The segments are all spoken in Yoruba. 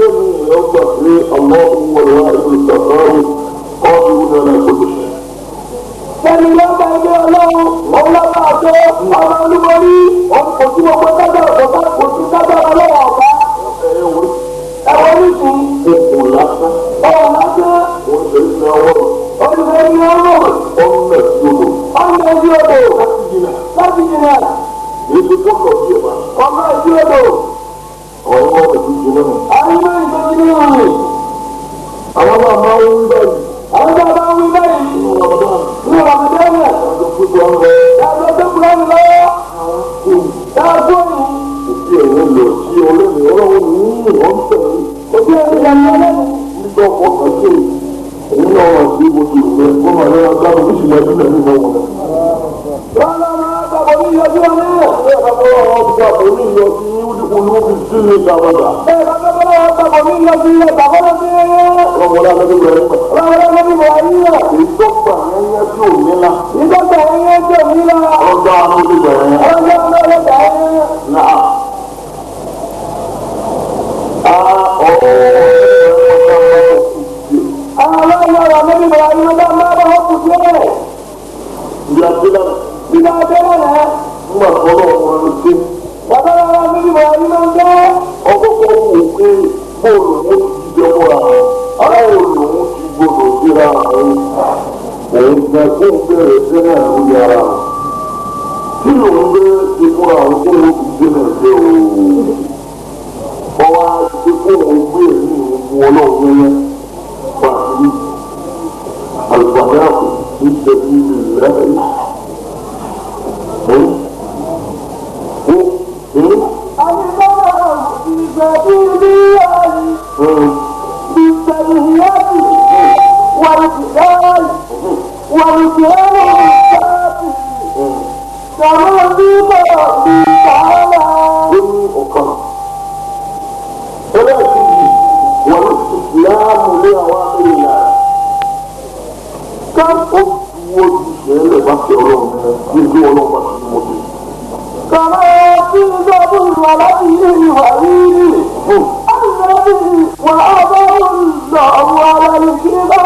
kẹ́mi ìyẹn gbà pé àwọn ohun ọ̀rọ̀ ìlú ìtàkùn ọ̀dùn ní ọ̀nà ìkọlù. Sẹ́ni lọ́gbà ẹgbẹ́ ọlọ́run, òun lọ́gbà àjọ, ọba olúborí, òun kò sí gbogbo sábà ọ̀gá, kò sí sábà ọlọ́wọ́ ọ̀gá. Ẹ̀wọ̀n oríṣi, Okùn lásán, ọ̀hún lásán, òun lè ní ọwọ́ olùfẹ́ ní ọ̀rọ̀, ọ̀nà tí ó lò ọ̀nà ìdí odò, láti jìnnà. láti jìnà, Èyí tó kọ̀ sí ẹ̀ máa. ọ̀nà ìdí odò, Àwọn ọmọ rẹ̀ ti jìnnà nù. àwọn ìgbésí ní ìrìn. Àwọn máa máa ń wí báyìí. Àwọn tó bá ń wí báyìí, Nínú Ramadan, ní Ramadan, àjọ pípọ̀ ń lọ. ẹgbẹ́ tó kúrò ní lọ́wọ́, Kò dáa tó yìí, sí ẹ̀yìn lọ sí ọlọ́run ọlọ́run ní ìwọ̀n tẹ̀lé. kò sí ẹni ìyàwó ọlọ́run. Nígbà ọkọ̀ kan sí èyí náà wà sí ibùdó ìgbẹ́ kó máa lọ́wọ́ gbádùn bí ṣùgbọ́n ẹbí náà ní ìwọ̀n wọn. Wọ́n lọ máa gbàgbọ́ ní ìyọjú wọn náà. Bẹ́ẹ̀ bá bọ́ wọn gbà pé ní ìyọ sí olóbi sí ní ìgbàgbọ́dà. Bẹ́ẹ̀ bá bọ́ wọn gbàgbọ́ ní ìyọjú ilẹ̀ gbàgbọ́ lọ sí Ọlọ́run wọlé alẹ́ bẹ̀rẹ̀ nípa. ọlọ́run lọ́bí wọ̀ ayé rẹ̀. Èyí tó gbà yẹn yẹn tí ò ní la. Ìgbàgbọ́ ẹ̀yẹ tó ní la. Ọlọ́dọ̀ àwọn olùgbà yẹn. Ọlọ́run lọ́gbà ẹ̀yẹ. Náà. A ọ̀ọ́ Àwọn ọlọ́run ọ̀rọ̀ lọ́bí wọ̀ ayé lọ́gbà máa bá wọn kù díẹ̀. ìyá dé náà Bí wọ́n dé lọ́nà, nígbà tó lọ́wọ́ wọn ló dé. bàbá wa lọ́bí wọ̀ ayé máa ń dé. Ọkọ̀kọ̀ wò pé bóòlù òun ti jíjẹ mọ́ra bóòlù òun ti gbọdọ̀ síra òun. Òun gan kó ń bẹ̀rẹ̀ sẹ́nà lórí ara òun. Kí lòun bẹ́ẹ̀ ti múra òun kó ló ti gbé náà jẹ́ òun. Ọwọ́ á ti pé kó òun gbé ẹ̀mí òun fún ọlọ́run yẹn pàṣẹ. Àlùfáà ní sẹ́bí rẹ̀. Àyíká ìgbàgbé ní ayé. بالتنهيات والارتجال والارتجال بالذات كما في قوله تعالى ó ní ọ̀kan ẹlẹ́ẹ̀kejì wọ́n ti láàmú lé àwọn èèyàn ká ó wọ ìṣẹ̀lẹ̀ bá ti ọlọ́run ní ìlú ọlọ́run bá ti mọ̀ sí. كما في زبور ولده وليه الذي وعده الله على الكبر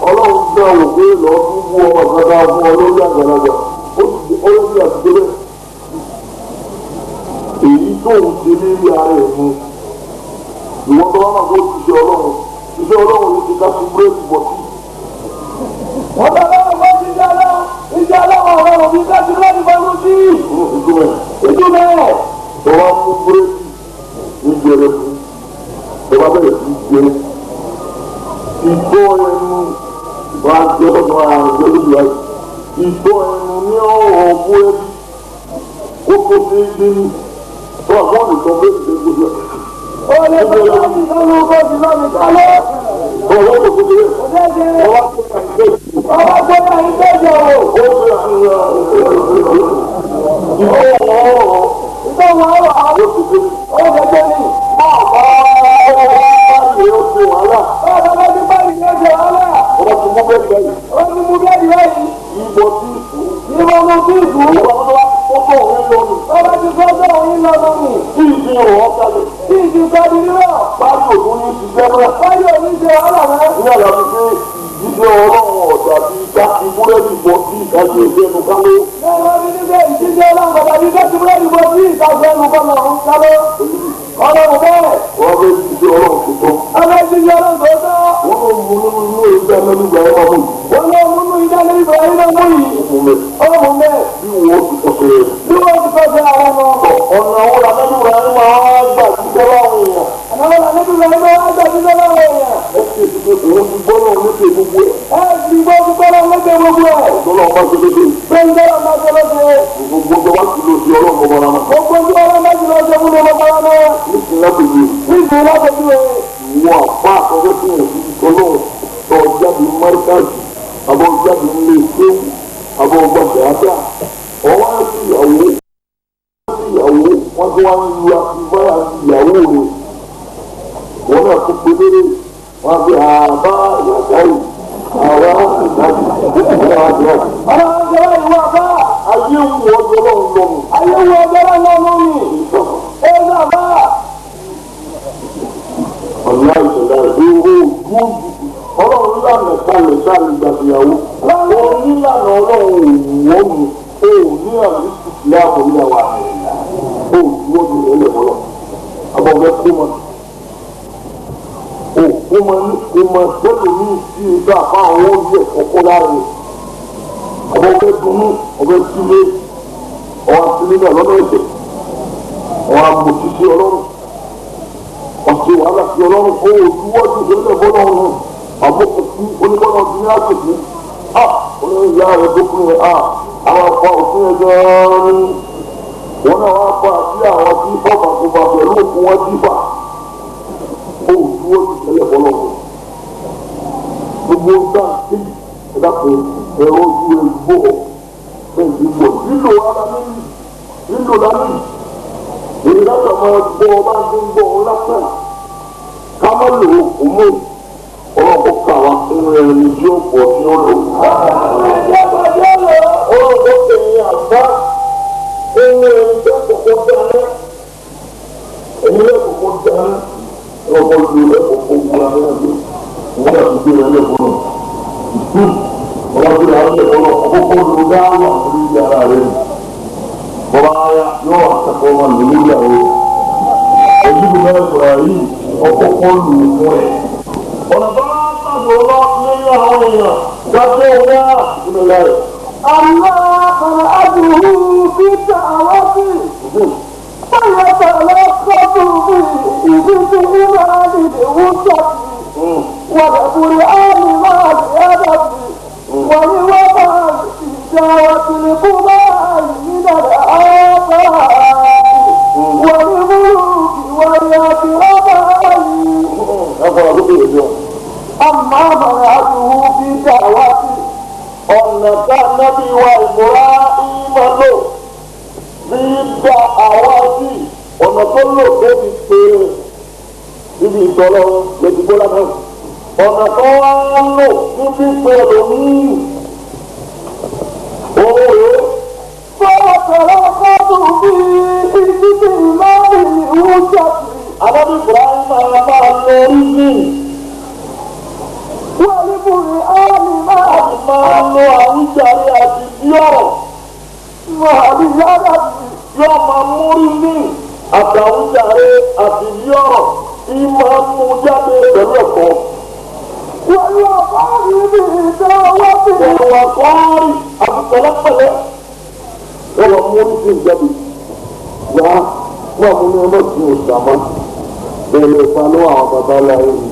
ọlọ́run gbà wò pé lọ́ọ́ tún wú ọmọ kankan fún ọ lórí àgbàlagbà ó ti ọlọ́run àti débẹ̀. èyí tó ń ṣe lérí ara ẹ̀ mu ìwọ́n tó bá máa kó ti ṣe ọlọ́run iṣẹ́ ọlọ́run yìí ti ká sí búrẹ́dì bọ̀ sí. وبلغ ìjọba ọ̀rọ̀ òbí kájú lẹ́nu bọ́lú sí ìtumọ̀ ìtumẹ̀ tó bá mú búrẹ́dì ní jẹrẹ fún tó bá bẹ̀rẹ̀ sí jẹ ìtọ́ ẹnu wà á jẹ ọdún àrùn jẹ lójú ayé ìtọ́ ẹnu ní ọ̀rọ̀ búrẹ́dì kó tó fi gbé ní tó àwọn ìtọ́ búrẹ́dì lè gbójú ẹ̀. ó lè bọ́ láti sọ́nù kó ti lọ́nù kálọ́ tó wọ́n tó gbójú ẹ̀ òṣèṣe wọ́n wá tó kà ní bẹ́ẹ̀ ọba tó yà ń tẹ̀jọ̀ ó fi ìtọ́ ọ̀rọ̀ ìtọ́ wọn ọ̀rọ̀ ó ti gbé ó fẹ́ ní ó ti wàhálà ọba bá ti báyìí ní ọjọ́ wàhálà ọba ti mú bẹ́ẹ̀ báyìí ó ti mú bẹ́ẹ̀dì báyìí ìbọn tí ìfún. ní wọn mú sí ìfú Ọba tó wá kókó òun lọ nù. ọba ti fọ́jọ́ òun lọ lónìí Tí ìfi hàn ọ́ kalẹ̀. tí ìdí sọ di rírọ̀ Báyọ̀ tó ní ti jẹ́ mọ́. wáyé òní ṣe wàhálà mọ́ Ní àlàbí pé ìdíje ọlọ́run ọ̀dà bíi káàkiri búrẹ́dì bọ̀ sí ìdájọ́ ìṣẹ́ ẹnu kálọ́. lẹ́yìn ọdún níbẹ̀ ìdíje ọlọ́run bàbá yìí ká ti búrẹ́dì bọ́ sí ìtàgé ẹnu kọ́nà ọ̀hún kálọ́ ọlọ́run bẹ́ẹ̀ Wọ́n fẹ́ ìdíje ọlọ́run tó tọ́. ọlọ́run ìdíje ọlọ́run tó tọ́ Wọ́n lọ mú nínú inú ìgbà mẹ́rin ìgbà ẹ̀ máa mú yìí. wọ́n lọ múnú ìdálé Ibrahim mú yìí Ó mú mẹ́. ó mú mẹ́ Bí wọ́n ti kọ́ sọ̀rọ̀. bí wọ́n ti kọ́ sí àwọn ọmọ Ọ̀nà wo la mẹ́rin ìgbà ẹ̀ máa gbà jíjẹ́ láwọn èèyàn? àwọn àlejò Ibrahim wá gbà sí lọ́wọ́ èèyàn Ẹ ṣe ìdíje òun ti gbọ́ náà lókè gbogbo ẹ̀. ẹ ti gbọ́ ti gbọ́ lọ lókè gbogbo ẹ̀ Ọ̀dọ́lọ́ ọba ṣe lókè. pé ń gbọ́dọ̀ máa ṣe lókè Gbogbo ọjọ́ wá sí lóṣù ọlọ́run ọba náà. gbogbo tí wọ́n bá ti lọ ṣe fún ọmọ bàbá náà Nísìnyí lápèjì níbi lápẹ̀jú ẹ̀ ìwọ àpá àkọ́kọ́ tí wọ́n fi tọ́lọ́ tọ́ jáde mọ́ríkàjì àbọ̀ jáde nílé kéwù àbọ̀ ọgbà ṣàyàtà ọwọ́ á sí ìyàwó sí ìyàwó wọ́n tún wá ń lu akíbáyà sí ìyàwó rẹ̀ wọ́n náà tún pé lérè wọ́n á fi àbá ìyàtá yìí àwa ìdájì àwọn àjọ. ọlọ́run ṣe wá ìwọ àbá Ayé ń wọ ọjọ́ ọlọ́run lọ́rùn. ayé wo ọjọ́ náà lọ́rùn ni ó sàbá Ọ̀la Òdúró ọlọ́run lànà kalẹ̀ sáré gbàgbéyàwó. Onílànà ọlọ́run òwò mi. Òní àmì ìsìlámù ní àwọn àrẹ. Òdúró mi lẹ́lẹ̀ mọ́lọ̀. Àbọ̀bẹ̀ kó mọ́. Òkú mọ́ ní kó mọ́ tẹ́lẹ̀ ní ìsí ìgbà fáwọn orí ẹ̀kọ́ kó lára rẹ̀. Àbọ̀bẹ̀ dunnú ọbẹ̀ sílé. Ọwọ́ sílé náà lọ́nà ẹ̀sẹ̀. Ọwọ́ àmọ̀tí ọlọ́run. Ọ̀sẹ̀ wàhálà sí ọlọ́run kó ojúwọ́jú ìṣẹ̀lẹ̀ bọ́lọ́run àbókù sí onígbọ́nà ọdún ní àsìkò á olóyún ìyá rẹ̀ dókun rẹ̀ á àwọn afọ òfin ẹ̀ gan-an ni wọn náà wá fa sí àwọn tí fọ́fàkùfà pẹ̀lú òkú wọn tí fà ó ojúwọ́jú ìṣẹ̀lẹ̀ bọ́lọ́run gbogbo sáà sí ẹ̀dàpọ̀ ẹ̀rọ ojú ẹ̀gbọ́ bẹ́ẹ̀ ti gbọ́ lílo ara nílò lánìí èyí láti máa gbọ́ ọba ń gbọ́ ọ lásán ká má lò ó kò mú ọlọ́kọ̀ kà wá fún ẹni tí ó pọ̀ tí ó lò. ọlọ́kọ̀ tẹ̀yìn àgbá fún ẹni tó kọ̀kọ́ dáná ẹni lẹ́kọ̀ọ́kọ́ dáná ọlọ́kọ̀ lò lẹ́kọ̀ọ́kọ́ wú ara rẹ̀ wọ́n yà gbé rẹ̀ lẹ́kọ̀ọ́ náà ọlọ́kọ̀ rẹ̀ lẹ́kọ̀ọ́ náà ọkọ̀ lò dáwà lórí ara rẹ̀ bọ́lá yóò àtàkọ́ wọn lò lórí àwọn ojúbù náà sọ̀rọ̀ yìí ọkọ̀ kọ́ lù ú fún ẹ̀. ọ̀nà bá pàṣẹ ọlọ́ lórí àwọn èèyàn dájọ́ ọ̀gá nínú rẹ̀. أما قرأته في دعوتي فيتلخص به إيمان الوسط والقرآن مع الأدب والوفاء في دعوة القرآن من الآباء والملوك والأكرماء. أما منعته في دعوته ọ̀nà tá nábì wa Ibrahim lò bí gba àwa sí ọ̀nà tó lò tó fi pé níbi ìtọ́lọ́ lẹ́ti gbọ́dá náà ọ̀nà tó wá lò níbi pé lòmíì òun rèé. فيتلخص به إيمان الوسط. Ànábì Ibrahim máa máa lo orí والقرآن مع máa lo àwíjàre àti bí ọ̀rọ̀ مع الأدب yóò máa múrí ní àtàwíjàre àti bí ọ̀rọ̀ tí máa mú jáde pẹ̀lú ẹ̀kọ́. والوفاء بدعوته. Pẹ̀lú àkọ́rì àti pẹ̀lẹ́pẹ̀lẹ́ wọ́n lọ múrí sí ìjáde. Wá wọ́n mú ní ọlọ́sìn òṣàmọ́ bẹ̀rẹ̀ ìpa lọ́wọ́ àwọn bàbá aláyé mi.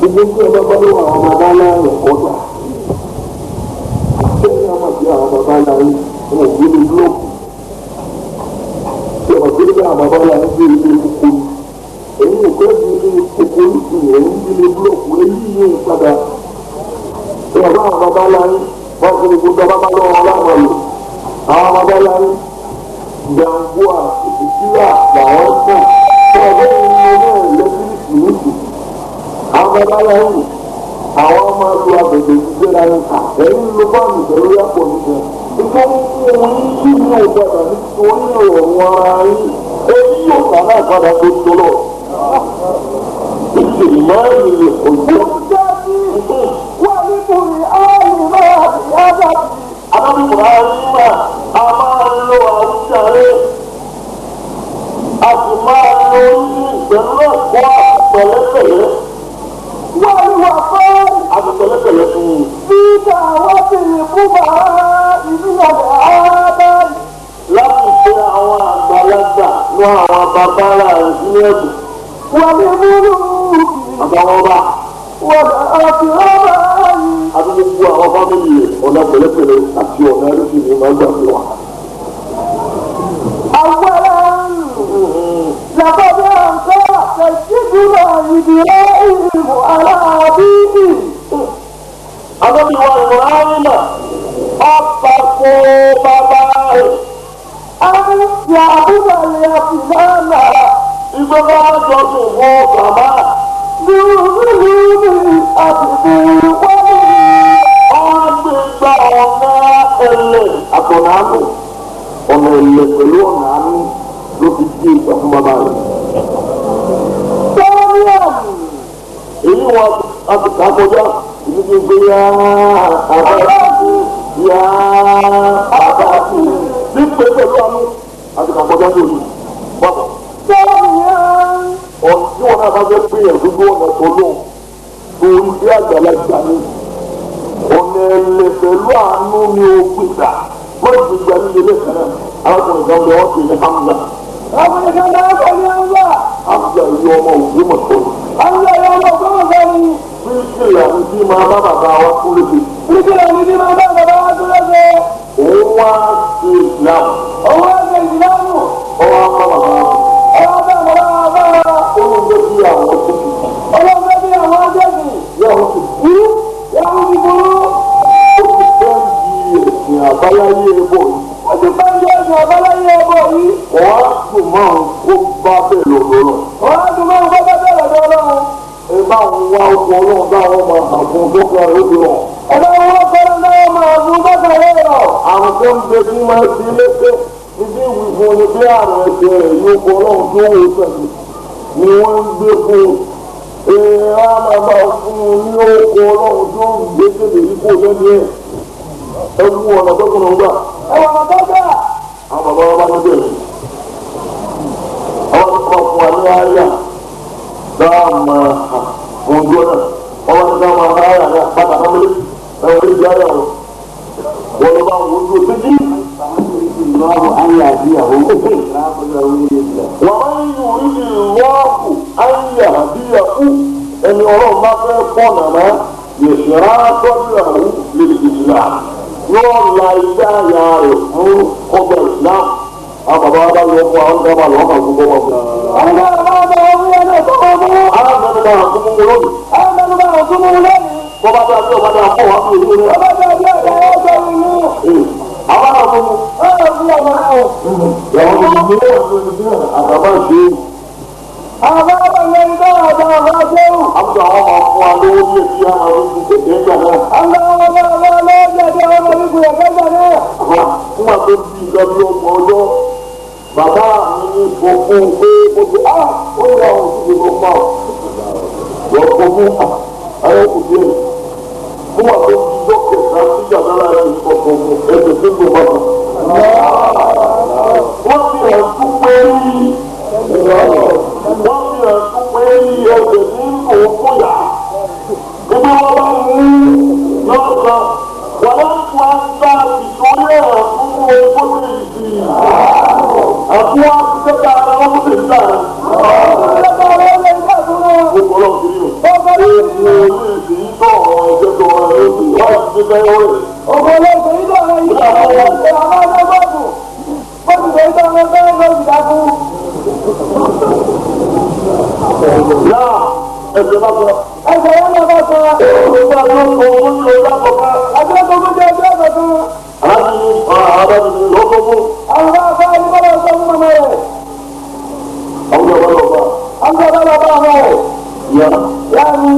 Gbogbo tí ọba bá lọ́wọ́ àwọn bàbá aláyé ọ̀dà. Ṣé ní àwọn àti àwọn bàbá aláyé wọn ò gbé ní búlọ́ọ̀kù? Ṣé ọ̀gbẹ́ gbé àwọn bàbá aláyé gbé ilé kókó ni? Èyí ò kọ́ di ilé kókó ní èyí ń gbé búlọ́ọ̀kù èyí yóò padà. Ṣé ọba àwọn bàbá aláyé wọ́n fi gbogbo ọba bá lọ́wọ́ láwọn lò? Àwọn bàbá aláyé gbàngbó àti ìsílà làwọn sàn. Ṣé ọ̀gbẹ́ yìí ní ẹlẹ́tíríkì nìkú? Àwọn bàbá aláyé àwọn máa lo agbègbè ìgbéra yẹn ẹ̀yìn ló bá mi pẹ̀lú yàpọ̀ nìkan. Nítorí wọn yí ní òpadà nítorí ọ̀run ara yín èyí yóò kà náà padà tó tó lọ. Ìṣèlú lè òjò. والقرآن مع الأدب. Ànábì Ibrahim a máa ń lo àwùjáre a sì máa ń lo orí pẹ̀lú ẹ̀kọ́ pẹ̀lẹ́pẹ̀lẹ́ والوفاء àti pẹ̀lẹ́pẹ̀lẹ́ fún un. في دعوة الكبراء من الآباء. Láti ṣe àwọn àgbàlagbà ní àwọn bàbá rẹ̀ sínú ẹ̀sùn والملوك àtàwọn ọba والأكرماء. àti gbogbo àwọn fámìlì rẹ̀ ọ̀nà pẹ̀lẹ́pẹ̀lẹ́ àti ọ̀nà ẹ̀rẹ́sì ni máa ń gbà fún wa. أولا لقد أنكر سيدنا إبراهيم على أبيه. Ànábì wa Ibrahim ọ̀pá kó bàbá rẹ̀ أن يعبد الأصنام ìgbọ́dọ̀ jọ sùn fún bàbá. بوجود أبي Wọ́n gbé gba ọ̀nà ẹlẹ̀ àtọ̀nà àánú. Ọ̀nà ẹlẹ̀ pẹ̀lú ọ̀nà àánú ló fi gbé ìgbà fún bàbá rẹ̀. ثانيا Èyí wọn láti kà kọjá ìdíje gbé yá àbá yá àbá ní pé pẹ̀lú àánú láti kà kọjá ní òní. Bàbá ọ̀nà tí wọn náà bá fẹ́ pé yẹn gbogbo ọ̀nà tó lóhùn torí bí àgbàlagbà ni ọ̀nà ẹ̀lẹ̀ pẹ̀lú àánú ni ó gbìgbà wọ́n ti gbà nílé lẹ́sẹ̀ náà arákùnrin kan bẹ wọ́n ti ní Hamza. Arákùnrin kan bẹ wọ́n ti ní Hamza. Hamza yìí ọmọ Ògbómọ̀ṣọ́ ni. Hamza yìí ọmọ Ògbómọ̀ṣọ́ ni. Bíríkìlà ni bí máa bá bàbá wa kú léṣe. Bíríkìlà ni bí máa bá bàbá wa kú léṣe. Òun wá ṣe ìsìlámù. Òun wá ṣe ìsìlámù. Ọwọ́ bá bàbá wa. Ọwọ́ bá bàbá wa bá wa. Ó ló ń jẹ́ kí àwọn tó kù. Ó ló ń jẹ́ kí àwọn jẹ́sì. Yàwó ti burú. Yàwó ti burú. Ó ti fẹ́ di ẹ̀sìn àbáláyé ẹbọ yìí. Ó ti fẹ́ di ẹ̀sìn àbáláyé ẹbọ yìí. Ọ̀há dùn máa ń kó bá bẹ́ẹ̀ lọ́dọ̀ lọ. Ọ̀há dùn máa ń kó bá bẹ́ẹ̀ lọ́dọ̀ lọ́wọ́. Ẹ bá ń wá ọkọ̀ ọlọ́run táwọn máa hà fún dókítà rẹ̀ ó fi rọ̀. Ẹ bá ń wá ọkọ̀ ọlọ́run táwọn máa hà fún dókítà rẹ̀ rọ̀. Àrùn tó ń bẹ tí máa ti léṣe ibi ìwì fún ni bí àrùn ẹsẹ̀ rẹ̀ yóò kọ ọlọ́run tó wò sẹ̀sì ni wọ́n ń gbé fún un. Èèyàn á máa bá fún un ní ọkọ̀ ọlọ́run tó ń gbé tèlè yìí kò lẹ́nu ẹ̀. Ẹ wú ọ̀nà tọkùnrin gbà. Ẹ wọ̀nà tó gbà. Àwọn bàbá wa bá ní bẹ̀rẹ̀. Àwọn bàbá fún wa ní àyà dáàmà ojú ọ̀nà. Wọ́n bá ní dáàmà àyà náà bàtà kan lé. Ẹ wọ́n lè di àyà wọn. Wọ́n lọ bá wọn ojú òtítì. الله أن يهديه ومن يريد الله أن يهديه ẹni ọlọ́run bá fẹ́ pọ̀ nàmá yẹ̀sẹ̀rá tọ́jú àwọn lè islam yóò la igbá ya rẹ̀ fún ọgbà islam àwọn bàbá wa bá lọ fún àwọn dábàá lọ́wọ́ máa gbogbo wọn. Àwọn bàbá wa bá wọn fún yẹn náà tó wọn mú. Àwọn mẹ́nu bá wọn fún mu lónìí. Àwọn mẹ́nu bá wọn fún mu lónìí. Bọ́bá bá bí ọba dáa kọ́ wa fún ìlú rẹ̀. Bọ́bá bá bí ọba dáa kọ́ ìlú. Àwọn náà fún mu. Àwọn fún ọmọ náà. Ìyàwó mi ní àbàbà ṣe. Àbá bá yẹn tó àbá àbá ṣéwù. Àbúrò àwọn máa fún wa lówó bí èsì àwọn ọmọ ìlú kékeré gbà náà. Àwọn ọmọ ọmọ ọmọ ọlọ́ọ̀dẹ àti àwọn ọmọ ìlú kékeré gbà náà. Àbá fún wa tó bí ìjọ bí ọgbọ̀n ọjọ́. Bàbá mi ní sọ fún un pé ó ti á ó ní àwọn òṣìṣẹ́ ló pa ọ́. Wọ́n sọ fún ayé kò dé. Fún wa tó bí ìjọ kẹta sí gbàdá láti sọ fún un ẹsẹ̀ tó gbọ́ bàbá. Wọ́n fi hàn tún pé wọ́n fi hàn tún pé ẹsẹ̀ ní òun fúyà. Gbogbo wọn bá mú lọ́sàn. Wọ́n tún á gbá ìtòrí ẹ̀rọ fún owó tó lè di. Àti wọ́n á ti tẹ́tà ara wọn tó lè dá. Gbogbo ọlọ́run ti rí o. Gbogbo olú ìsìn tó ọ̀rọ̀ ẹ̀jẹ̀ tó ọ̀rọ̀ ẹ̀ wọ́n ti tẹ́ ọ̀rẹ́. Ògo olóògbé yìí tó ọ̀rọ̀ yìí tó ọ̀rọ̀ ẹ̀ àwọn ọmọ bọ́ọ̀bù. Bọ́ọ̀bù tó ń tọ́ ọmọ bẹ́ẹ̀ ló ti dákú. Náà ẹsẹ̀ bá sọ. Ẹsẹ̀ yẹn lọ bá sọ. Olùkọ́ àti ọkọ̀ owó ní ọjọ́ àkọ́kọ́. Àjọ tó kún jẹ́ ọjọ́ àkọ́kọ́. Aláàbí arábìnrin lọ́kọ̀ fún. Àwọn bá bá ẹni bá lọ sọ fún màmá rẹ̀. Àwọn ọba lọ bá. Àwọn bá lọ bá ọmọ rẹ̀. Ìyá Ìyá mi.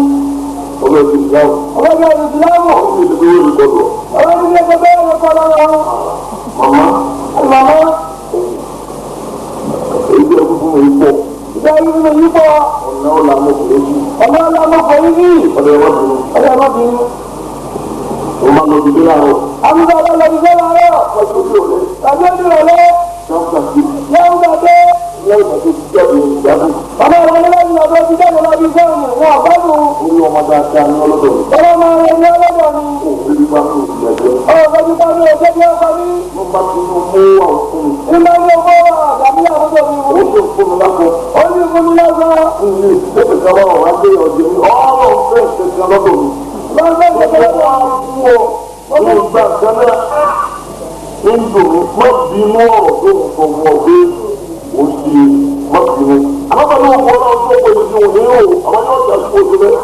ọmọ ẹ̀sìn ìsìlámù. Ọmọ ẹ̀sìn ìsìlámù. Ọmọ ẹ̀sìn ìsìlámù. Ọmọ ẹ̀sìn ìsìlámù. Màmá. Màmá. Èyí jẹ́ fúnfún mi pọ̀. Ìjẹ́ fúnfún mi yí pọ̀. Ọ̀nà ọ̀la mo kò lè yí. Ọ̀nà ọ̀la mo kò yí sí. Ọ̀dọ̀ ẹ̀wọ̀n bínú. Ọ̀dọ̀ ẹ̀wọ̀n bínú. Mo máa lọ ibi láàárọ̀. Àbúrò ọ̀la lọ ibi láàárọ̀. Ọjọ́ ojú ọ̀lẹ́. Ọjọ́ ojú ọ̀lẹ́. Yàwùgbà dé. Yàwùgbà dé. Yàwùgbà dé ti jáde ìgbádùn. Bàbá rẹ̀ ní lẹ́yìn ọ̀dọ́ ti jáde lọ bí sẹ́wọ̀n wọn ọ̀gbádùn. Orí ọmọ dáadáa ní ọlọ́dọ̀ mi. Ọlọ́mọ rẹ̀ ní ọlọ́dọ̀ mi. Òun rí bá mi ò fi ẹ̀jẹ̀. Ọ̀gbọ́n bá mi ò jẹ́ bí ọkọ mi. Mo bá ti ní mú àwọn fún mi. Nígbà tí mo bọ́ àgbàmí àkókò mi. Ó sì fún mi lápò. Ó sì fún mi lọ́sọ̀. Fún mi ìṣẹ́fẹ̀ kan lọ́wọ́ wá dé ọ̀dẹ̀ mi. Ọ̀rọ̀ fẹ́ ìṣẹ̀kan lọ́dọ̀ mi. Lọ́sọ̀ ìṣẹ̀kan lọ́dọ̀ mi. Ó gbà kan náà. Ń dùn mí, má bínú ọ̀rọ̀ tó ń sọ fún ọ pé ó ṣe má bínú. Àmọ́ pẹ̀lú òkú ọlọ́run tó pè ní òní o, àwọn yóò jà sí ojú rẹ̀.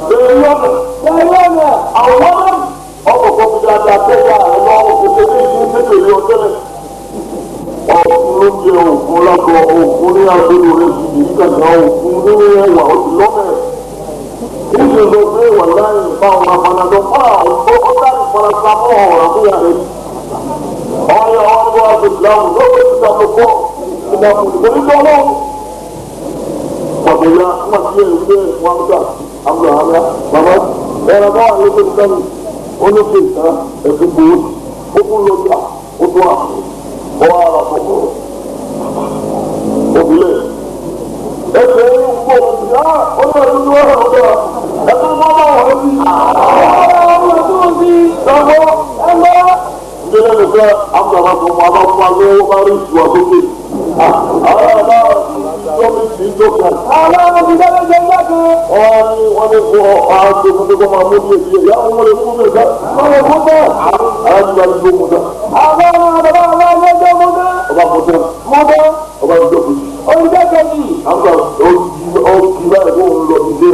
Bẹ́ẹ̀ni ọ̀nà, àwọn ọkọ̀ kan fi dáadáa tẹ́lẹ̀ àwọn ọmọ òkú ní ìlú tẹ́lẹ̀ ní ọjọ́ rẹ̀. Ọ̀kun ló jẹ òkun lágọ̀, òkun ní agbèrò rẹ̀ sì yìí kàkà òkun nínú ẹwà ó ti lọ́mẹ̀. Níṣẹ́ lọ pé wà láyé ìfá ọ̀rọ̀ àfànàdọ̀ fún àwọn ọ̀dà ìfarasá fún ọ̀rọ̀ àbúyà rẹ̀. Ọ̀yà ọ̀rọ̀ àti ìsìlámù lọ́wọ́ ìsìlámù pọ̀ ìsìlámù ìgbòrígbọ́ ọlọ́run. Pàtó ya wọ́n ti yẹ ìwé wọn gbà àbúrò àmà bàbá ẹ̀rọ bá wà lóko sani olóko ìtàn ẹ̀sìn gbòó ó kún lọ́jà ó tún àpò ọwọ́ ara kọ̀ọ̀kọ̀ òbílẹ̀ ẹsẹ̀ ń gbọ́ òbí á ọlọ́run ló wà lọ́dọ̀ ẹ̀sìn bá wà wọ́n bí. Ẹ̀gbọ́ ìdílé nìkan àbúrò àmà tó mọ abá fún wa lówó bá rí ìtura sókè. Àwọn àbá tóbi tí ń dókè. Wọ́n ní wọ́n ní kó àwọn tó kó tó máa mú bí èsì yá wọ́n lè mú bí èsì. Wọ́n lè mú bẹ́ẹ̀. Àwọn ti bá ní gbó mu dá. Ọba mu dá. Ọba ń dókè. Àbúrò ọ̀kì báyìí kó ń lọ sí ilé.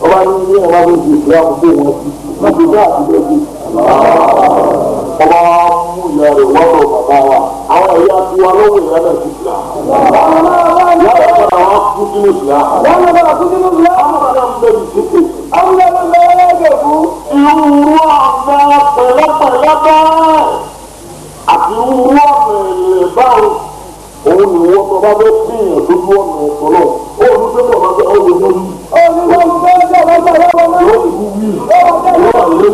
Ọba ní ilé ọba ló ti ìsìlámù kó wọn sí. Wọ́n ti dá àti bẹ́ẹ̀ sí. Ọba mú ìyá rẹ̀ wá lọ bàbá wa. Àwọn ẹ̀yà tiwa lọ́wọ́ ìyá náà ti sìlá. Ìyá rẹ̀ padà wá kú sínú ìsìlá. Àwọn bàbá ń bẹ̀rù sókè. Irú ọ̀nà pẹ̀lẹ́pẹ̀lẹ́ bẹ́ẹ̀ àti irú ọ̀nà ẹ̀lẹ́ báwo òun ni wọ́n tó bá fẹ́ fìyàn lójú ọ̀nà ọ̀tọ̀ náà. Ó ní sẹ́kọ̀ọ́ bá fẹ́ ó lè lórí. Yóò ti wí. Yóò wà lórí.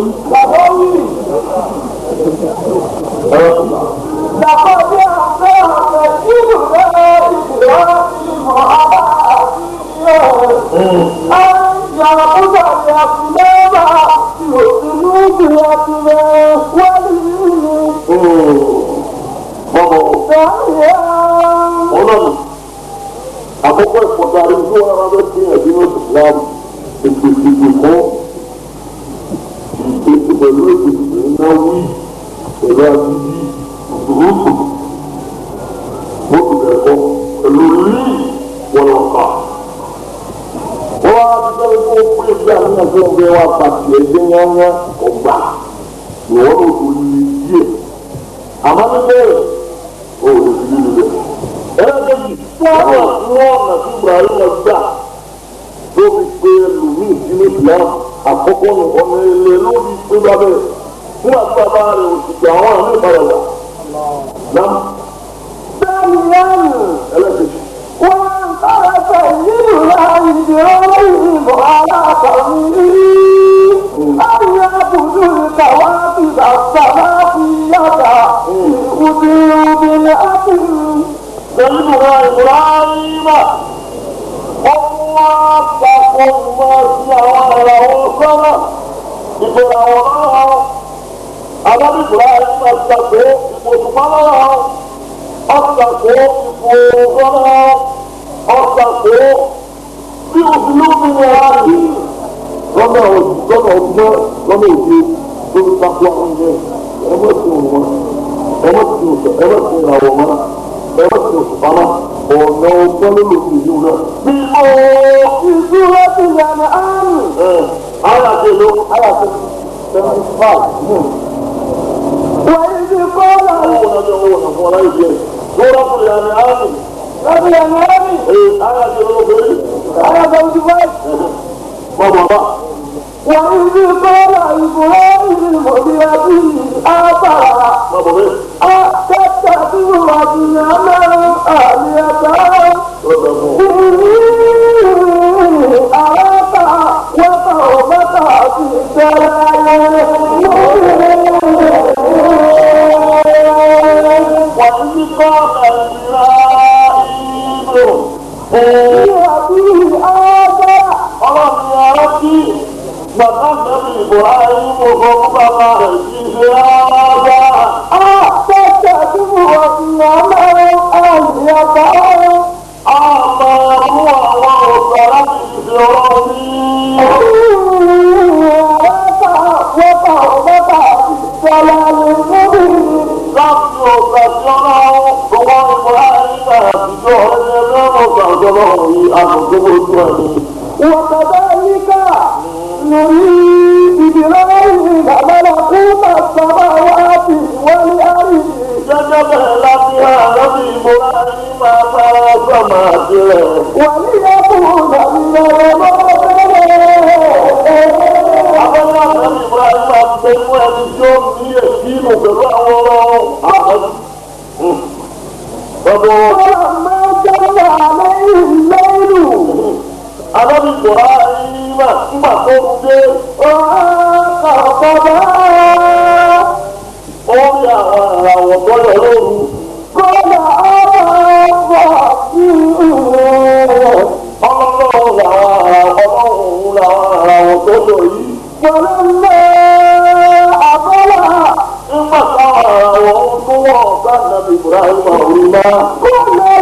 Bọ́bọ̀ ọlọ́run àkọ́kọ́ ìfọ̀darí tí wọ́n rárá bẹ́ẹ̀ fìyàn sínú Islam ètò ìdìbò kọ́ ètò pẹ̀lú ètò ìdìbò ńlá wí pẹ̀lú agídí òṣùwòsù bó tilẹ̀ kọ́ pẹ̀lú rí wọ̀lọ̀kà. Wọ́n á ti sọ́dọ̀ tó pé ìgbà nígbà tó ń bẹ wá pàṣẹ ẹgbẹ́ yányá ọgbà ìwọ́n ló tó lè díẹ̀. Àmọ́ níbẹ̀ ó lè fi lílu rẹ̀. Ẹlẹ́dẹ̀jì wọ́n ọ̀nà tí Ibrahim gbà tó fi pe ẹlòmíì sínú Islam àkọ́kọ́ nù ọ̀nà ilé ló fi pé bábẹ́ fún àti bàbá rẹ̀ òṣìṣẹ́ àwọn àmì ìpadàgbà. Nam ẹlẹ́dẹ̀jì. Sẹ́yìnbùrọ̀ Ìbúráhìmà wọ́n wá papọ̀ mọ́ sí àwọn ìràwọ̀ sọ́nà ìgbòràwọ̀ lọ́wọ́. Àbábí Ìbúráhìmà ṣàkó ipò òṣùpá lọ́wọ́. Ọ̀ṣàkó ipò sọ́nà ọ̀ṣàkó bí òṣìlú mi wà ní. Lọ́nà lọ́nà ọgbọ́n lọ́nà òde tó ń takò àwọn ilé ẹ̀mọ́ sí òun wọn ẹ̀mọ́ sí ìràwọ̀ wọn ẹ̀rọ ti oṣù pamọ́ ọ̀nà ọgbọ́n ló lò sí ìlú náà. Bí mo ara ṣe ló ara ṣe 75. Owó náà jẹ́ owó náà fún ọlá ìjẹ́. Lóra fún ìyá ni áàmì. Ee ara ṣe ló lórí. Mọ bàbá. وإذ قال إبراهيم لأبيه آزر Mọ bàbá. أتتخذ أصناما آلهة Lọ́dọ̀ fún ọ. إني أراك وقومك في ضلال مبين. Wà ní kọ́ọ̀tà ìlà ìlú. Ee لأبيه آزر ọlọ́run ara kí bàbá nàbì Ibrahim sọ fún bàbá rẹ̀ kí ṣe áábà. أتتخذ أصناما آلهة A máa mú àwọn ọ̀sà láti ṣe ọ̀rọ̀ ní. إني أراك وقومك في ضلال مبين. Láti ọ̀sà tí ọlọ́run gbogbo Ibrahim àtijọ́ ẹni ẹlẹ́rọ ọ̀sà ọ̀dọ́lọ́run yìí àtúntò ojú ẹni. وكذلك نري إبراهيم ملكوت السماوات والأرض Gẹ́gẹ́ bẹ́ẹ̀ láti hàn láti Ibrahim agbára sọ̀mà àtìlẹ̀. وليكون من المؤمنين. Abọ́lá àti Ibrahim àti ẹ̀mú ẹni tí ó ní èsì pẹ̀lú àwọn ọlọ́run. Bọ́bọ́ فلما جن عليه الليل Ọ̀kọ̀ọ̀kọ̀ Ó rí àwọn ìràwọ̀ tó yọ lóru. Kọ́lá ọ̀rọ̀ sí Ọlọ́run làwọn ọlọ́run làwọn ìràwọ̀ tó yọ yìí. Wọlé àbọ́là Nígbà táwọn ìràwọ̀ ń tún wọ̀ ọ̀gá nàbì Ibrahim orí náà. Kọ́lá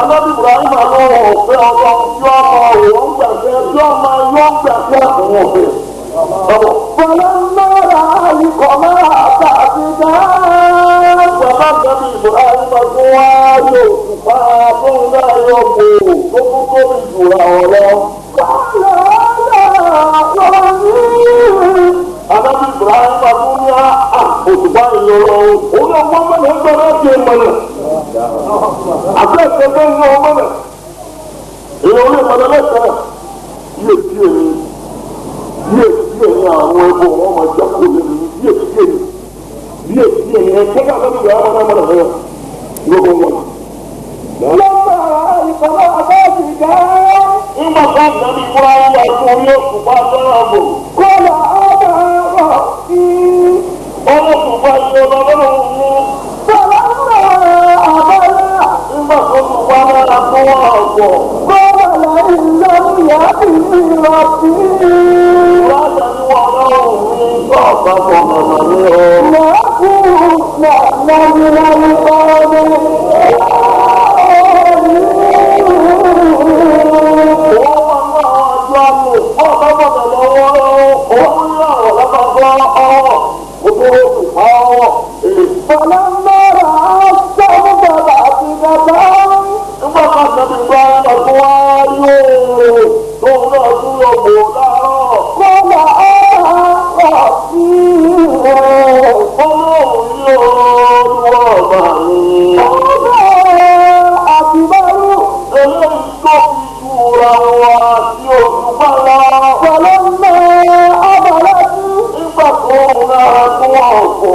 Anábì Ibrahim lọ́wọ́ ọ̀fẹ́ ọlọ́run tí ó máa wọ̀ ń gbàgbé tí ó máa yọ ń gbàgbé àwọn ọ̀fẹ́. Ọ̀bọ̀ bàbá nàbì Ibrahim tó wá yóò tùpá fún náà yọ gbòòrò tó tún tóbi jù àwọn lọ. Anábì Ibrahim tó ní òtùpá ìyọrọ òun náà wọ́n mọ̀nà ń gbọ́dọ̀ ṣe mọ̀nà. Àti ẹ̀sẹ̀ tó ń yọ mọ̀nà. Èèyàn olè mọ̀nà lẹ́sẹ̀. Yíyẹ díẹ̀ ni yíyẹ díẹ̀ ni àwọn ẹbọ wọn máa jákòó lẹ́nu yíyẹ díẹ̀ ni yíyẹ díẹ̀ ni ẹ̀kọ́ náà lọ́dún yàrá wọn mọ̀nà lọ́wọ́ lọ́wọ́ wọn. Nígbà tó ń nàbí Ibrahim wà fún orí òṣùpá lọ́wọ́ bò. Ọlọ́ṣùpá yìí ọlọ́run mú. Nígbà tó ṣùpá lára tó wà ọ̀pọ̀. Láti ní wọn lọ́rùn ní sọ́ọ̀bà fọ̀ màmá ní ọ. Wọ́n wà ní àwọn àjọ àmì ọ̀bá bọ̀dọ̀ lọ́wọ́ òun ní àwọn ọ̀bá bọ́ ọwọ́ gbogbo òṣùpá ọwọ́. Nígbà tó nàbí Ibrahim tó wá yóò tóun náà tún yọ bò láàárọ̀. Ọlọ́run yóò lọ́wọ́ ọba mi. Eléyìí tó fi jura wa sí òṣùpá lọ. Nígbà tó ń náà tó ọ̀pọ̀.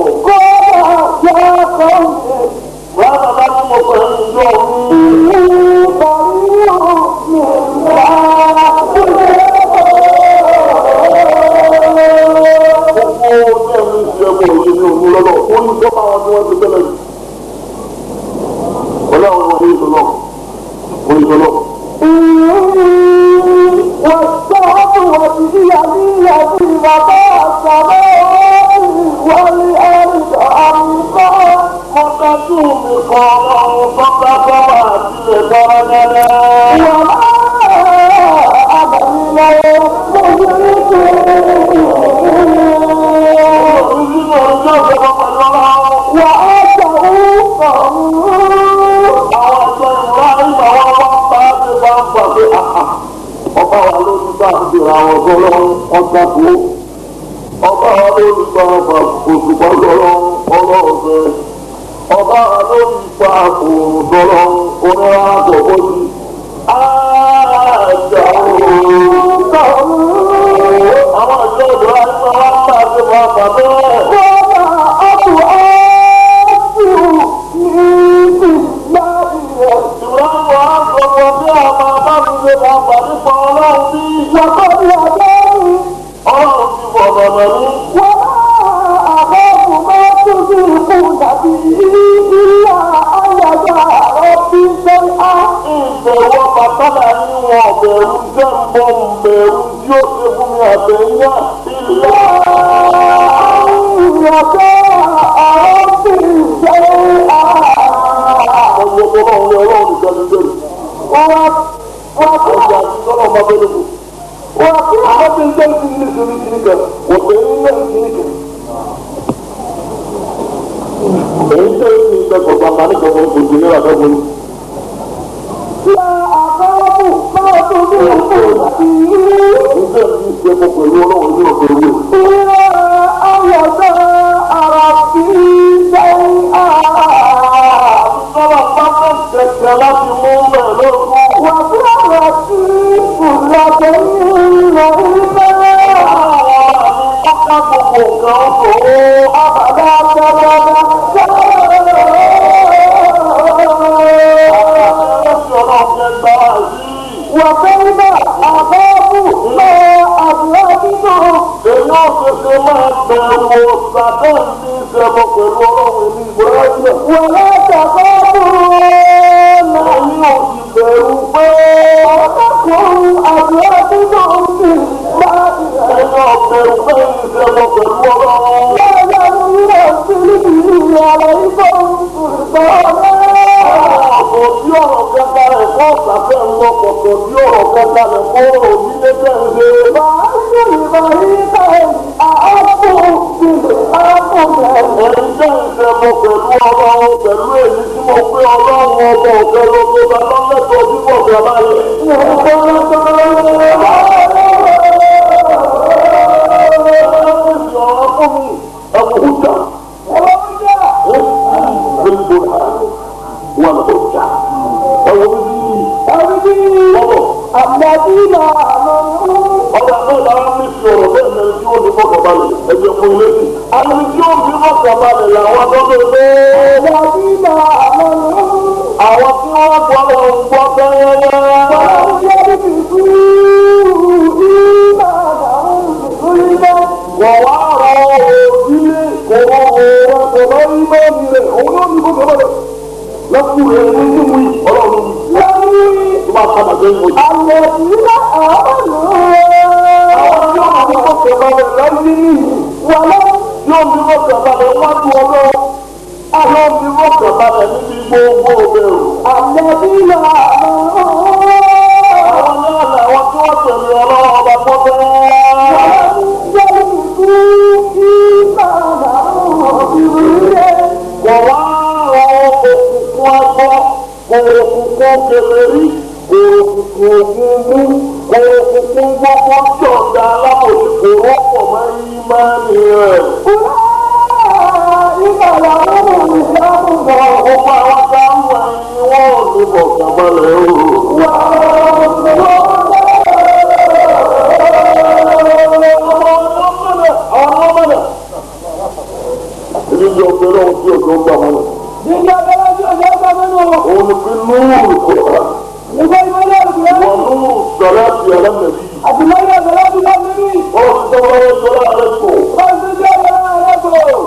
Bàbá bá ní mo pẹ̀lú ìjọ mi. Gbogbo ọjọ́ mi ṣe ẹ̀kọ́ òye ní òun lọ́dọ̀. Ó ní sọ́mọ́ àwọn tí wọ́n ti tẹ́lẹ̀ yìí. Ọlọ́run wọn ní ìṣòro. Wọ́n ìṣòro. Mọ́kájú mi kọ́ ọlọ́run tọ́ka sọ́mà àti ẹ̀kọ́ rẹ́rẹ́. Ìṣúná ọjọ́ ìjọba pẹ̀lú ọlọ́run. Àwọn ọjọ́ ìwúrà ìgbà wọn wá bá ṣe bá ń bà pé àhà. Ọba wa ló ní bá ń bèrè àwọn ọ̀dọ́ ọlọ́run ọgbà kú. Ọba wa ló ní bá ọba òṣùpá ọlọ́run ọlọ́run fẹ́. Ọba wa ló ní pa òòrùn tọ́lọ́run onírànà tọ̀kọ́ sí. Àjà òòrùn. Àwọn ìjọ ìwúrà ìgbà wọn bá ṣe bá bà bẹ́ẹ̀. Ìwúrà wa ń sọ fún bí àwọn abáfíṣe máa bà nípa ọlọ́run bí. Ọlọ́run ti bọ̀ bàbá mi. Ìbẹ̀wò bàtàlà ní wọn ọ̀bẹ̀rù jẹ́ ń bọ̀ mbẹ̀rù tí ó ṣe fún mi àbẹ̀yà ilé. Ọjọ́ tó lọ́run ní ọlọ́run nìkan ní bẹ̀rù. Ọjà àti tọ́lọ̀ máa bẹ̀rù kù. Àwọn tí ń jẹ́ ti ní ìṣòro kìíní kan, wọ́n bẹ̀rù ní kìíní kan. Èyí tó ń ní ìgbẹ́ kọ̀ọ̀kan máa ní kọ̀ọ̀kan kò jù nílà fẹ́ fún mi. Nígbà tí ìṣe kọ pẹ̀lú ọlọ́run ní ọ̀pẹ̀ ìwé. Sọ́lá pápá kẹ̀kẹ́ láti mú bẹ̀ lógún. Ọ̀ká gbogbo nǹkan ó tó. وكيف أخاف ما أدركتم. Èyí ò ṣeṣe máa bẹ̀rù ọ̀sà náà ní ìṣẹ̀bọ̀ pẹ̀lú ọlọ́run ní ìgbọ́lájẹ̀. ولا تخافون. Ẹ̀yin ò sì bẹ̀rù pé أنكم أدركتم بالله. ẹ̀yin ò bẹ̀rù pé ìṣẹ̀bọ̀ pẹ̀lú ọlọ́run. لا ينزل به عليكم سلطانا. Ọ̀pọ̀ tí ọ̀rọ̀ kẹta rẹ̀ fún ọ̀sà fẹ́ ń lọ pọ̀pọ̀ tí ọ̀rọ̀ kẹta rẹ̀ fún ọ̀rọ̀ onílé tẹ̀ ń ṣe. وأي الفريقين أحق بالأمن. Ẹ̀yin tẹ́ ń ṣẹbọ pẹ̀lú ọlọ́run pẹ̀lú èyí tí mo pé ọlọ́run ọba ọ̀fẹ́ ló tó bá lọ́lẹ́tọ̀ọ́ bíbọ̀ bàbá rẹ̀. Ọ̀rọ̀ fún mi, ẹ̀wọ̀n hújà. والحجة ọ̀rọ̀ الذين آمنوا. ọ̀rọ̀ náà lára ní fi ọ̀rọ̀ bẹ́ẹ̀ mẹ́rin tí ó ní fọkànbalẹ̀ ẹgbẹ́ fún ilé sí. Àwọn tí ó ní fọkànbalẹ̀ làwọn tọ́jú pé الذين آمنوا. àwọn tí wọ́n gbọ́ lọ ń gbọ́ bẹ́ẹ̀rẹ́. ولم يلبسوا إيمانهم بظلم. Wọ́n wá rọ òbílé kò rọ òun kò bá rí mẹ́rin rẹ̀ òun yóò ní fọkànbalẹ̀. Lọ́kùnrin rẹ̀ ní ìwé ọlọ́run tó bá padà sẹ́yìn ojú. الذين آمنوا. Àwọn tí ó ní fọkànbalẹ̀ láyé nìyí. ولم Yóò ní fọkànbalẹ̀ wájú ọlọ́run. Yóò ní fọkànbalẹ̀ níbi gbogbo bẹ̀rù. الذين آمنوا. Àwọn náà làwọn tí wọ́n tẹ̀lé ọlọ́run ọba gbọ́ bẹ́ẹ̀. ولم يلبسوا إيمانهم بظلم. Kò wá rọ òkùnkùn ẹbọ, kò òkùnkùn kèfèrí, kò òkùnkùn ògùn mú, kò òkùnkùn gbogbo tí ọ̀dà alábòsí kò rọ́pò mọ́ ìmánì rẹ̀. أولئك لهم الأمن. Gbogbo àwọn táwọn ẹni wọ́n ò ní fọkànbalẹ̀ o. Èmi jẹ́ ọ̀pẹ lọ́wọ́ tí ọ̀dọ́ gbà mọ́. Òun ni pé núùrù kò rà. Wọ́n núùrù sọ̀rọ̀ àti ẹlẹ́mẹ̀bí. Wọ́n ti sọ́wọ́ sọ́lá rẹ̀ kò.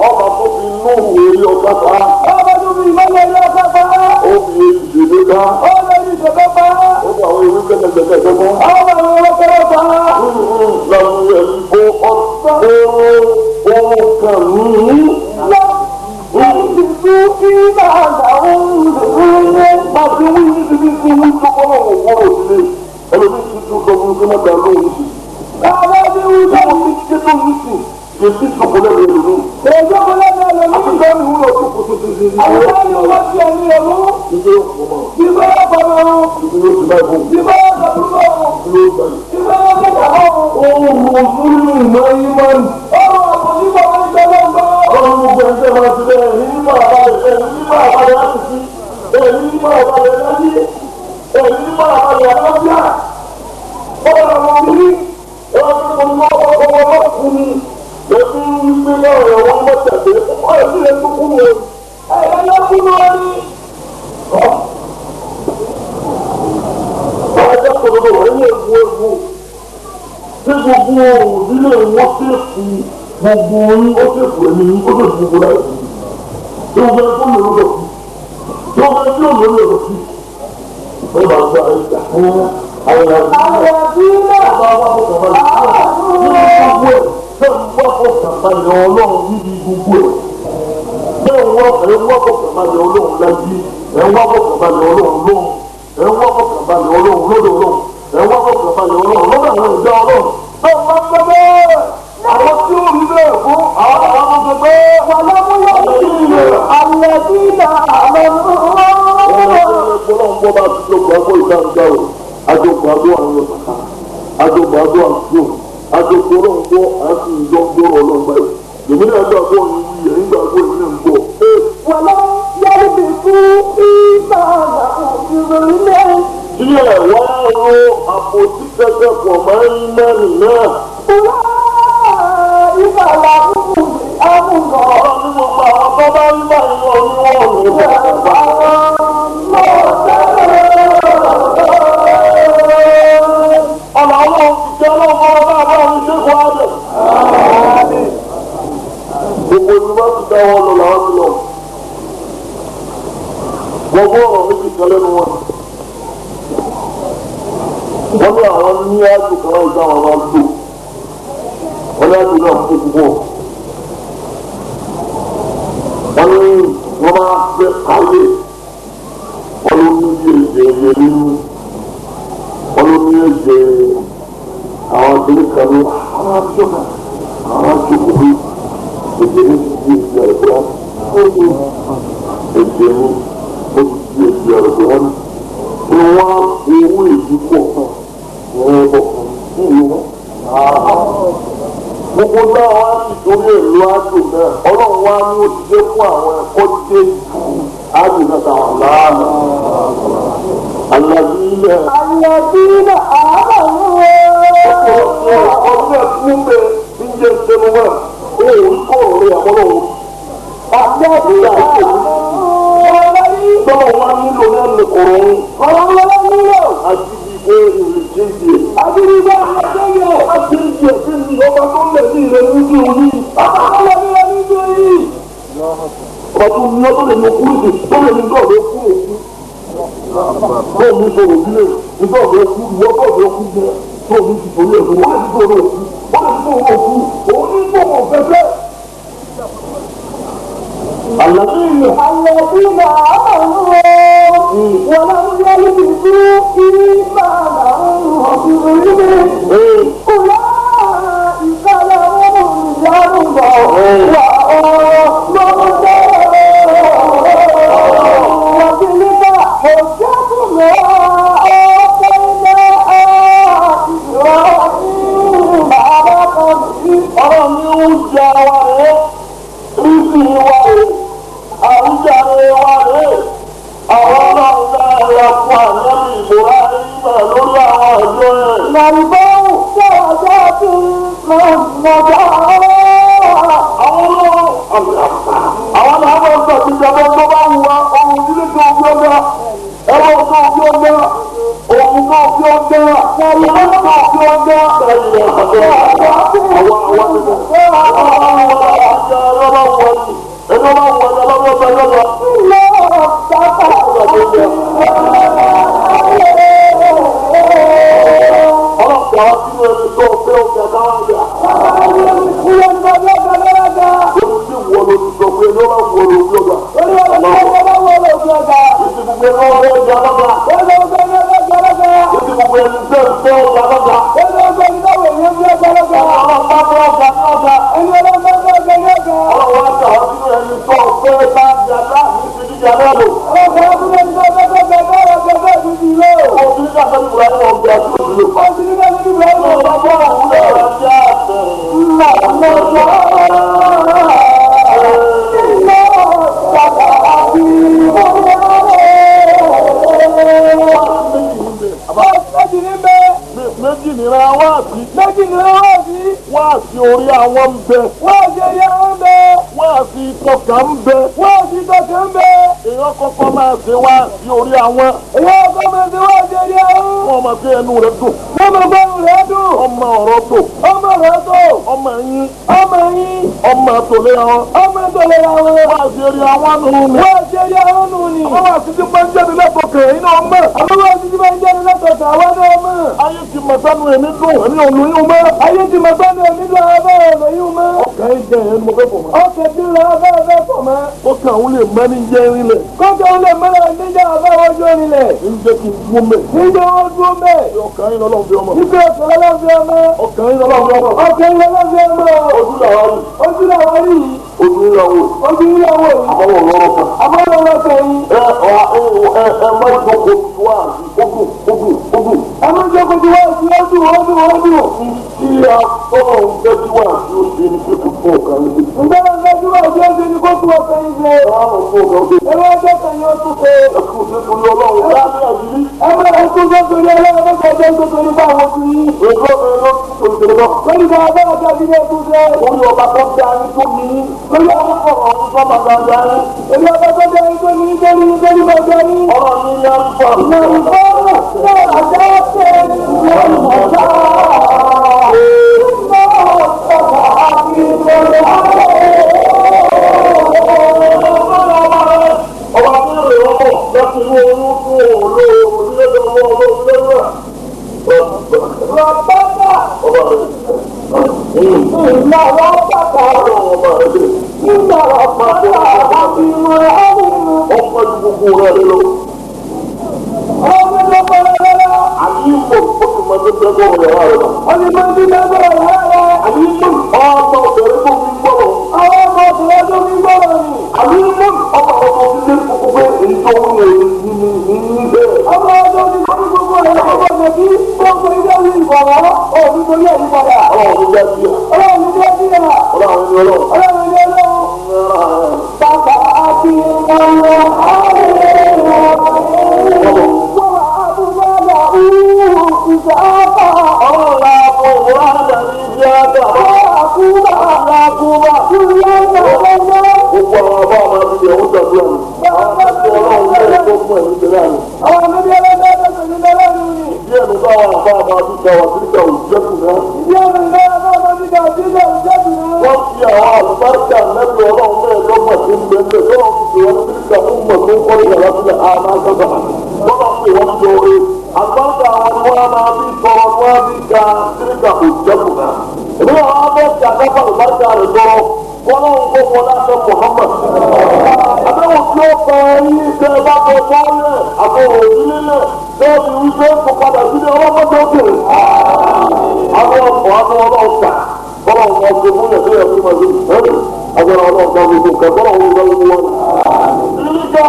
Ọba tó fi núùrù eré ọ̀gá pa. Ó fi èyí ṣèlé ká. Ó fi àwọn ewé gbẹ́gbẹ́gbẹ́ gbẹ́gbẹ́. Làwọn ẹ̀rí kó ọ̀tá ohun kan nìyí. Máa fi wí ní ibi tí wí tó kọ́ lọ́wọ́ wọ́rọ̀ sílé. Ẹlòmíì ti tún sọ fún mi pé má dà lóhùn sí. Bí wọ́n ti ké tó yìí sí, kì í sí ìṣòkò lẹ́nu ẹlòmíì. Àti bẹ́ẹ̀ ni wúlò tó kò tuntun sí i. Ìgbé òkú mọ́. Ìgbé yóò ti báyìí fún mi. Ìgbé yóò báyìí. Ohun òṣùlù ìmọ̀ ìmọ̀ ọlọ́run gbogbo ẹni tẹ́ máa ti bẹ́ẹ̀ ní mímọ́ àbálẹ̀ ẹ̀ní mímọ́ àbálẹ̀ láti fi ẹ̀ní mímọ́ àbálẹ̀ láyé ẹ̀ní mímọ́ àbálẹ̀ àlọ́bíà ọ̀rọ̀ àwọn orí ẹ̀rọ tó ń lọ ọwọ́ ọlọ́kùnrin ẹ̀bí wípé náà ẹ̀rọ wọn mọ̀ tẹ̀lé ọ̀ ẹ̀bí rẹ̀ tó kú wọn. Àwọn ẹja kòtòkò wọ́n ní ewu ewu tí gbogbo òdílé wọn ṣèkù gbogbo orí ó ṣèkù ẹ̀mí ó ṣèkù gbogbo láì tí wọ́n fẹ́ fún lòlú lọ sí tí wọ́n fẹ́ tí ò lòlú lọ sí. Wọ́n bá gba ìjà fún àwọn ọba wa fọkàn balẹ̀ níbi gbogbo ẹ̀ bẹ́ẹ̀ ń wá fọkàn balẹ̀ ọlọ́run níbi gbogbo ẹ̀ bẹ́ẹ̀ ń wá ẹ̀ ń wá fọkàn balẹ̀ ọlọ́run láyé ẹ̀ ń wá fọkàn balẹ̀ ọlọ́run lọ́run ẹ̀ ń wá fọkàn balẹ̀ ọlọ́run lọ́dọ̀ ọlọ́run ẹ̀ ń wá fọkàn balẹ̀ ọlọ́run lọ́dọ̀ àwọn ìjà ọlọ́run bẹ́ẹ̀ wá fẹ́ bẹ́ẹ̀ àwọn tí ó rí bẹ́ẹ̀ fún àwọn àwọn ọmọ tó bẹ́ẹ̀. الذين آمنوا. Ọlọ́run bọ́ bá ti jókòó agbó ìdáǹdá o, àjọkọ̀ agbó àwọn ọ̀sán, àjọkọ̀ agbó àjọ, àjọkọ̀ ọlọ́run gbọ́ àti ìjọ ń gbọ́rọ̀ ọlọ́run báyìí. Èmi náà gbàgbọ́ yìí wí, ẹ̀yin gbàgbọ́ èmi náà ń gbọ́. ولم يلبسوا إيمانهم بظلم. Tí ẹ̀ wá ro àpótí kẹ́kẹ́ pọ̀ máa ń mẹ́rin náà. أولئك لهم الأمن. Ọlọ́run ní gbogbo àwọn tó bá rí báyìí wọn ní wọ́n ò ní wọ́n. Yunifásitì táwọn lọ làwọn ti lọ. Gbogbo ọ̀rọ̀ méjì kan lẹ́nu wọn. Wọ́n ní àwọn ní ájò kan náà ìgbà wọn máa ń lò. Wọ́n ní ájò náà fún púpọ̀. Wọ́n ní wọ́n máa fẹ́ káyé. Wọ́n ló ní bí ẹ̀jẹ̀ ẹ̀yẹ nínú. Wọ́n ló ní ẹ̀jẹ̀ àwọn akéré kan ní àwọn àjọba àwọn àjọkò bí ẹ̀jẹ̀ ní ti di ẹ̀jẹ̀ ẹ̀jẹ̀ ẹ̀jẹ̀ ní ó ti di ẹ̀jẹ̀ ẹ̀jẹ̀ ní wọ́n á fi owó èyí pọ̀ wọ́n bọ̀ nílùú wọn. Gbogbo náà wá sì torí èlò àjò náà ọlọ́run wá ní ó ti dé fún àwọn ẹ̀kọ́ dé ju àjò náà táwọn láàmú. Àlàbí ilẹ̀. الذين آمنوا Ọdún ẹ̀kún bẹ ń jẹ́ sẹ́nu wẹ̀ ó ń kọ́ ọ̀rẹ́ àmọ́lọ́wọ́. الذين آمنوا Tọ́lọ̀ wá nílò náà lè kọ̀rọ̀ ń ọlọ́run nílò àti ìgbé ìrìn jíjẹ. àdúgbò àjẹyẹ Àti ìjẹ sí ni ọba tó lẹ̀ ní ilẹ̀ níbi òní. ọba tó lè ní ẹni tó yìí Ọba tó ní ọ tó lè ní kúrú sí tó lè ní dọ̀dọ̀ kú òkú. Bọ́ọ̀ mi sọ̀rọ̀ òbílẹ̀ ní dọ̀dọ̀ kú ìwọ dọ̀dọ̀ kú jẹ tó ní ti torí ẹ̀ lọ́wọ́. Ó lè ní sọ̀rọ̀ òkú ó lè ní sọ̀rọ̀ òkú òun ní sọ̀rọ̀ fẹ́fẹ́. Àlàyé ìyẹn. الذين آمنوا ولم يلبسوا إيمانهم بظلم أولئك لهم الأمن وهم مهتدون وتلك حجتنا آتيناها إبراهيم على قومه Ọ̀rọ̀ ni ó jà wà rẹ̀, rísì wà rẹ̀, àwùjáre wà rẹ̀. Àwọn ọlọ́run náà yà fún ànábì Ibrahim lórí àwọn ọjọ́ ẹ̀. نرفع درجات من نشاء Àwọn ọlọ́run àwọn làwọn ọ̀sán ti jẹ́ tó bá wù wá ohun ìdílé tó fi ọgbà, ẹ̀rọ tó fi ọgbà, òun tó fi ọgbà, ìlú tó fi ọgbà. Àwọn àwọn Méjì nìra wáàsí. Méjì ni wọ́n sí, Wáàsí orí àwọn ń bẹ. wọ́n ṣe rí àwọn ń bẹ, Wáàsí tọkà ń bẹ. wọ́n sì tọkàn ń bẹ, Èèyàn kọ́kọ́ máa ṣe wáàsí orí àwọn. èyí ọkọ mi ti wọ́n ṣe rí àwọn. Wọ́n máa fi ẹnu rẹ̀ dùn. Wọ́n mọ̀ gbọ́rùn rẹ̀ dùn, Ọmọ ọ̀rọ̀ dùn. ọmọ rẹ̀ tó, Ọmọ yín. ọmọ yín, Ọmọ tòlé àwọn. ọmọ tó lè ra wọn. Wáàsí orí àwọn nù ní. Wọ́n ṣe rí àwọn nù ni. Àwọn wáàsí tí máa ń jáde lẹ́tọ̀kẹ̀ yìí náà mọ̀. Àwọn wọ́n ti ti máa ń jáde látọ̀tọ̀ àwọn náà mọ̀. Ayé ti mọ̀ sánú èmi dùn. Èmi ò lóyún mọ́. Ayé ti mọ̀ sọ́nà èmi lọ abẹ́rẹ́ lóyún mọ́. Ọkàn yín jẹ́ ẹni mo fẹ́ fọ̀ mọ́. Ọkẹ́ tí ń lọ abẹ́rẹ́ fẹ́ fọ̀ mọ́. Ọkàn òun lè mọ́ ní jẹ́ rinlẹ̀. Kọ́kẹ́ òun lè mọ́ra níjà àbáwọ̀ ojú orinlẹ̀. Ń jẹ́ kí n dúró mẹ́. Níjẹ́ wọ́n dúró mẹ́. Ọkàn yín lọ́lọ́run fi ọmọ. Ibi ọ̀sán lọ́lọ́ fi ọmọ. Ọkàn yín lọ́lọ́run fi ọmọ. Ọkẹ́ yín lọ́lọ́ fi ọmọ. Ojú làwọn rí. Ojú làwọn rí yìí. Ojú làwọn rí. Ojú yín làwọn yìí. Àbọ̀wọ̀ lọ́rọ̀ kan. Àbọ̀wọ̀ lọ́kẹ́ yín. Ẹ ọ ẹ ẹ má jókòó wá sí odù odù odù. Ẹ má jókòó tí wọ́n ti ọdún ọdún ọdún. Tí a tọ́lọ̀ ń fẹ́ tí wà sí oṣù ní pé kò fún ọ̀kan ní. Ǹjẹ́ wọn fẹ́ tí wọ́n ti ọdún ní kó tún ọkẹ́ yín ṣe? Báwo fún ọ̀kan ṣe? Ẹ wọ́n jẹ́ kàn yín ó tún ṣe. Ẹ kú sí torí ọlọ́run láàrin àjírí. Ẹ má ẹ tún ṣe torí ọlọ́run mọ́tò jẹ́ nítorí bá àwọn ojú yín. Èso èso torí torí náà. Lórí bá a bá ọjọ́ bí wọ́n tún ṣe. Orí ọba tó dá yín tó ní. Lórí ọba Ọ̀rọ̀ ọ̀run tó bá dá yín. Èmi ọba tó jẹ́ tó ní torí torí bá jẹ́ ní. Ọ̀rọ̀ mi yá ń fà. Ọ̀pọ̀ ju gbogbo rẹ̀ lọ. Àyíkò ó sì máa tó dẹ́gbọ́ rẹ̀ rẹ̀ lọ. Àyíkò ọmọ obìnrin tó fi gbọ́rọ̀. Àyíkò ọmọ ọmọ fi lé kókó pé èyí tó ń wò ní ní ní bẹ́ẹ̀. Ọlọ́run ló jẹ́ sí à. Ọlọ́run ní ọlọ́run. Bàbá àti ọmọ Ọlọ́run la fọ òwúrọ̀ àdàrí ibi àdà. Gbogbo àwọn ọba ọmọ àti ìyàwó tàbí àmì. Àwọn akẹ́kọ̀ọ́ ọlọ́run lẹ́yìn tó fún ẹ̀mí tẹ̀lé àmì. Ìdí ẹ̀nu táwọn àbá ọmọ àti ìkàwà síríkà òjẹ́kù náà. Wọ́n fi àwọn àlùbáríkà nẹ́bí ọlọ́run mẹ́ẹ̀ẹ́dọ́gbọ̀n tí ń bẹ ńbẹ̀ tọ́lọ́ fi pè wọ́n síríkà fún mọ̀ tó ń kọ́ ìyàrá sílẹ̀ àmà sábà. Tọ́lọ́ pè wọ́n jọ orí. Àlùbáríkà àwọn ni wọ́n á máa fi tọrọ ni wọ́n á fi ka síríkà òjẹ́kù náà. Èmi náà wọ́n á bẹ́ ti àdáfà àlùbáríkà rẹ̀ tọrọ kọ́lọ́hún kó wọlé àtẹ Muhammad. Àbẹ̀wò tí ó bẹ yín tẹ́ ẹ bá bọ bọ́ọ̀lẹ̀ àbẹ̀wò òdílé lẹ̀ lọ́ọ̀bì wípé kò padà sílé ọlọ́mọdé òkèèrè. Àwọn ọkọ̀ àwọn ọlọ́ọ̀ta kọ́lọ́hún kan ṣe fún yẹn sílẹ̀ fún ẹ̀mí ẹ̀mí agbára ọlọ́ọ̀ta gbogbo nǹkan kọ́lọ́hún ló gbogbo wọn. Síríkà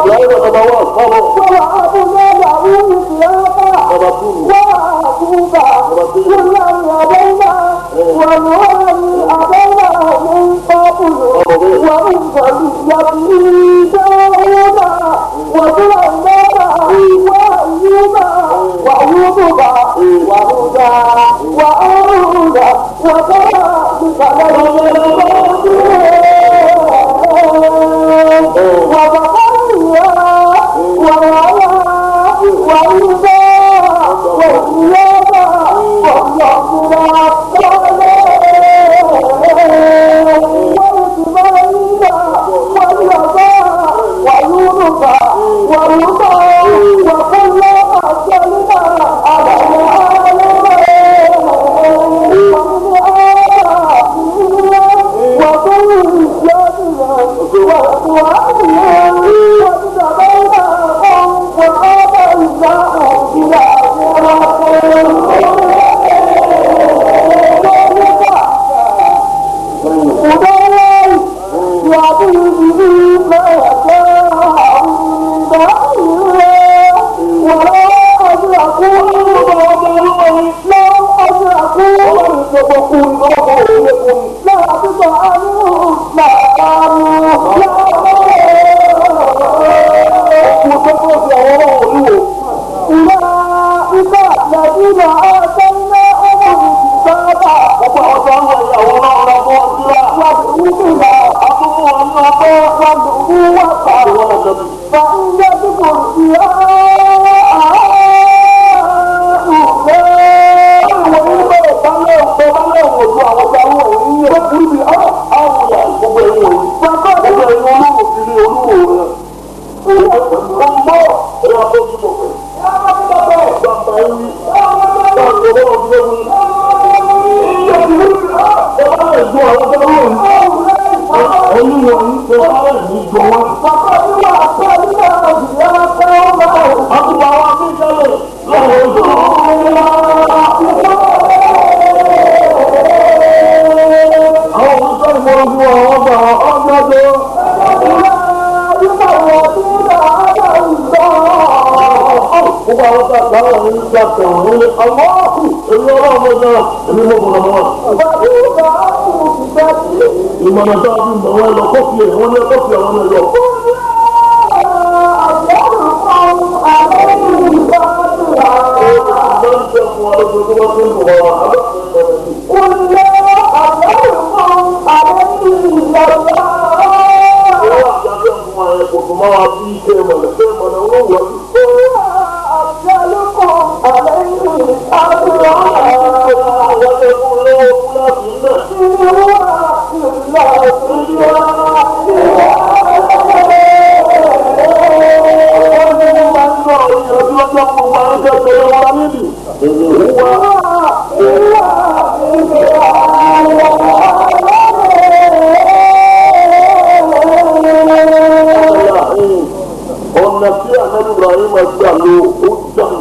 ìyá ìwà ọba wa sọ́wọ́ ọba túnú Ìmọ̀nà tá a fi mọ̀ wọ́n lọ kọ́fì ẹ̀ wọ́n ní kọ́fì àwọn ẹ̀ lọ. Thank you. Ànábì Ibrahim gbà ló ó dànù.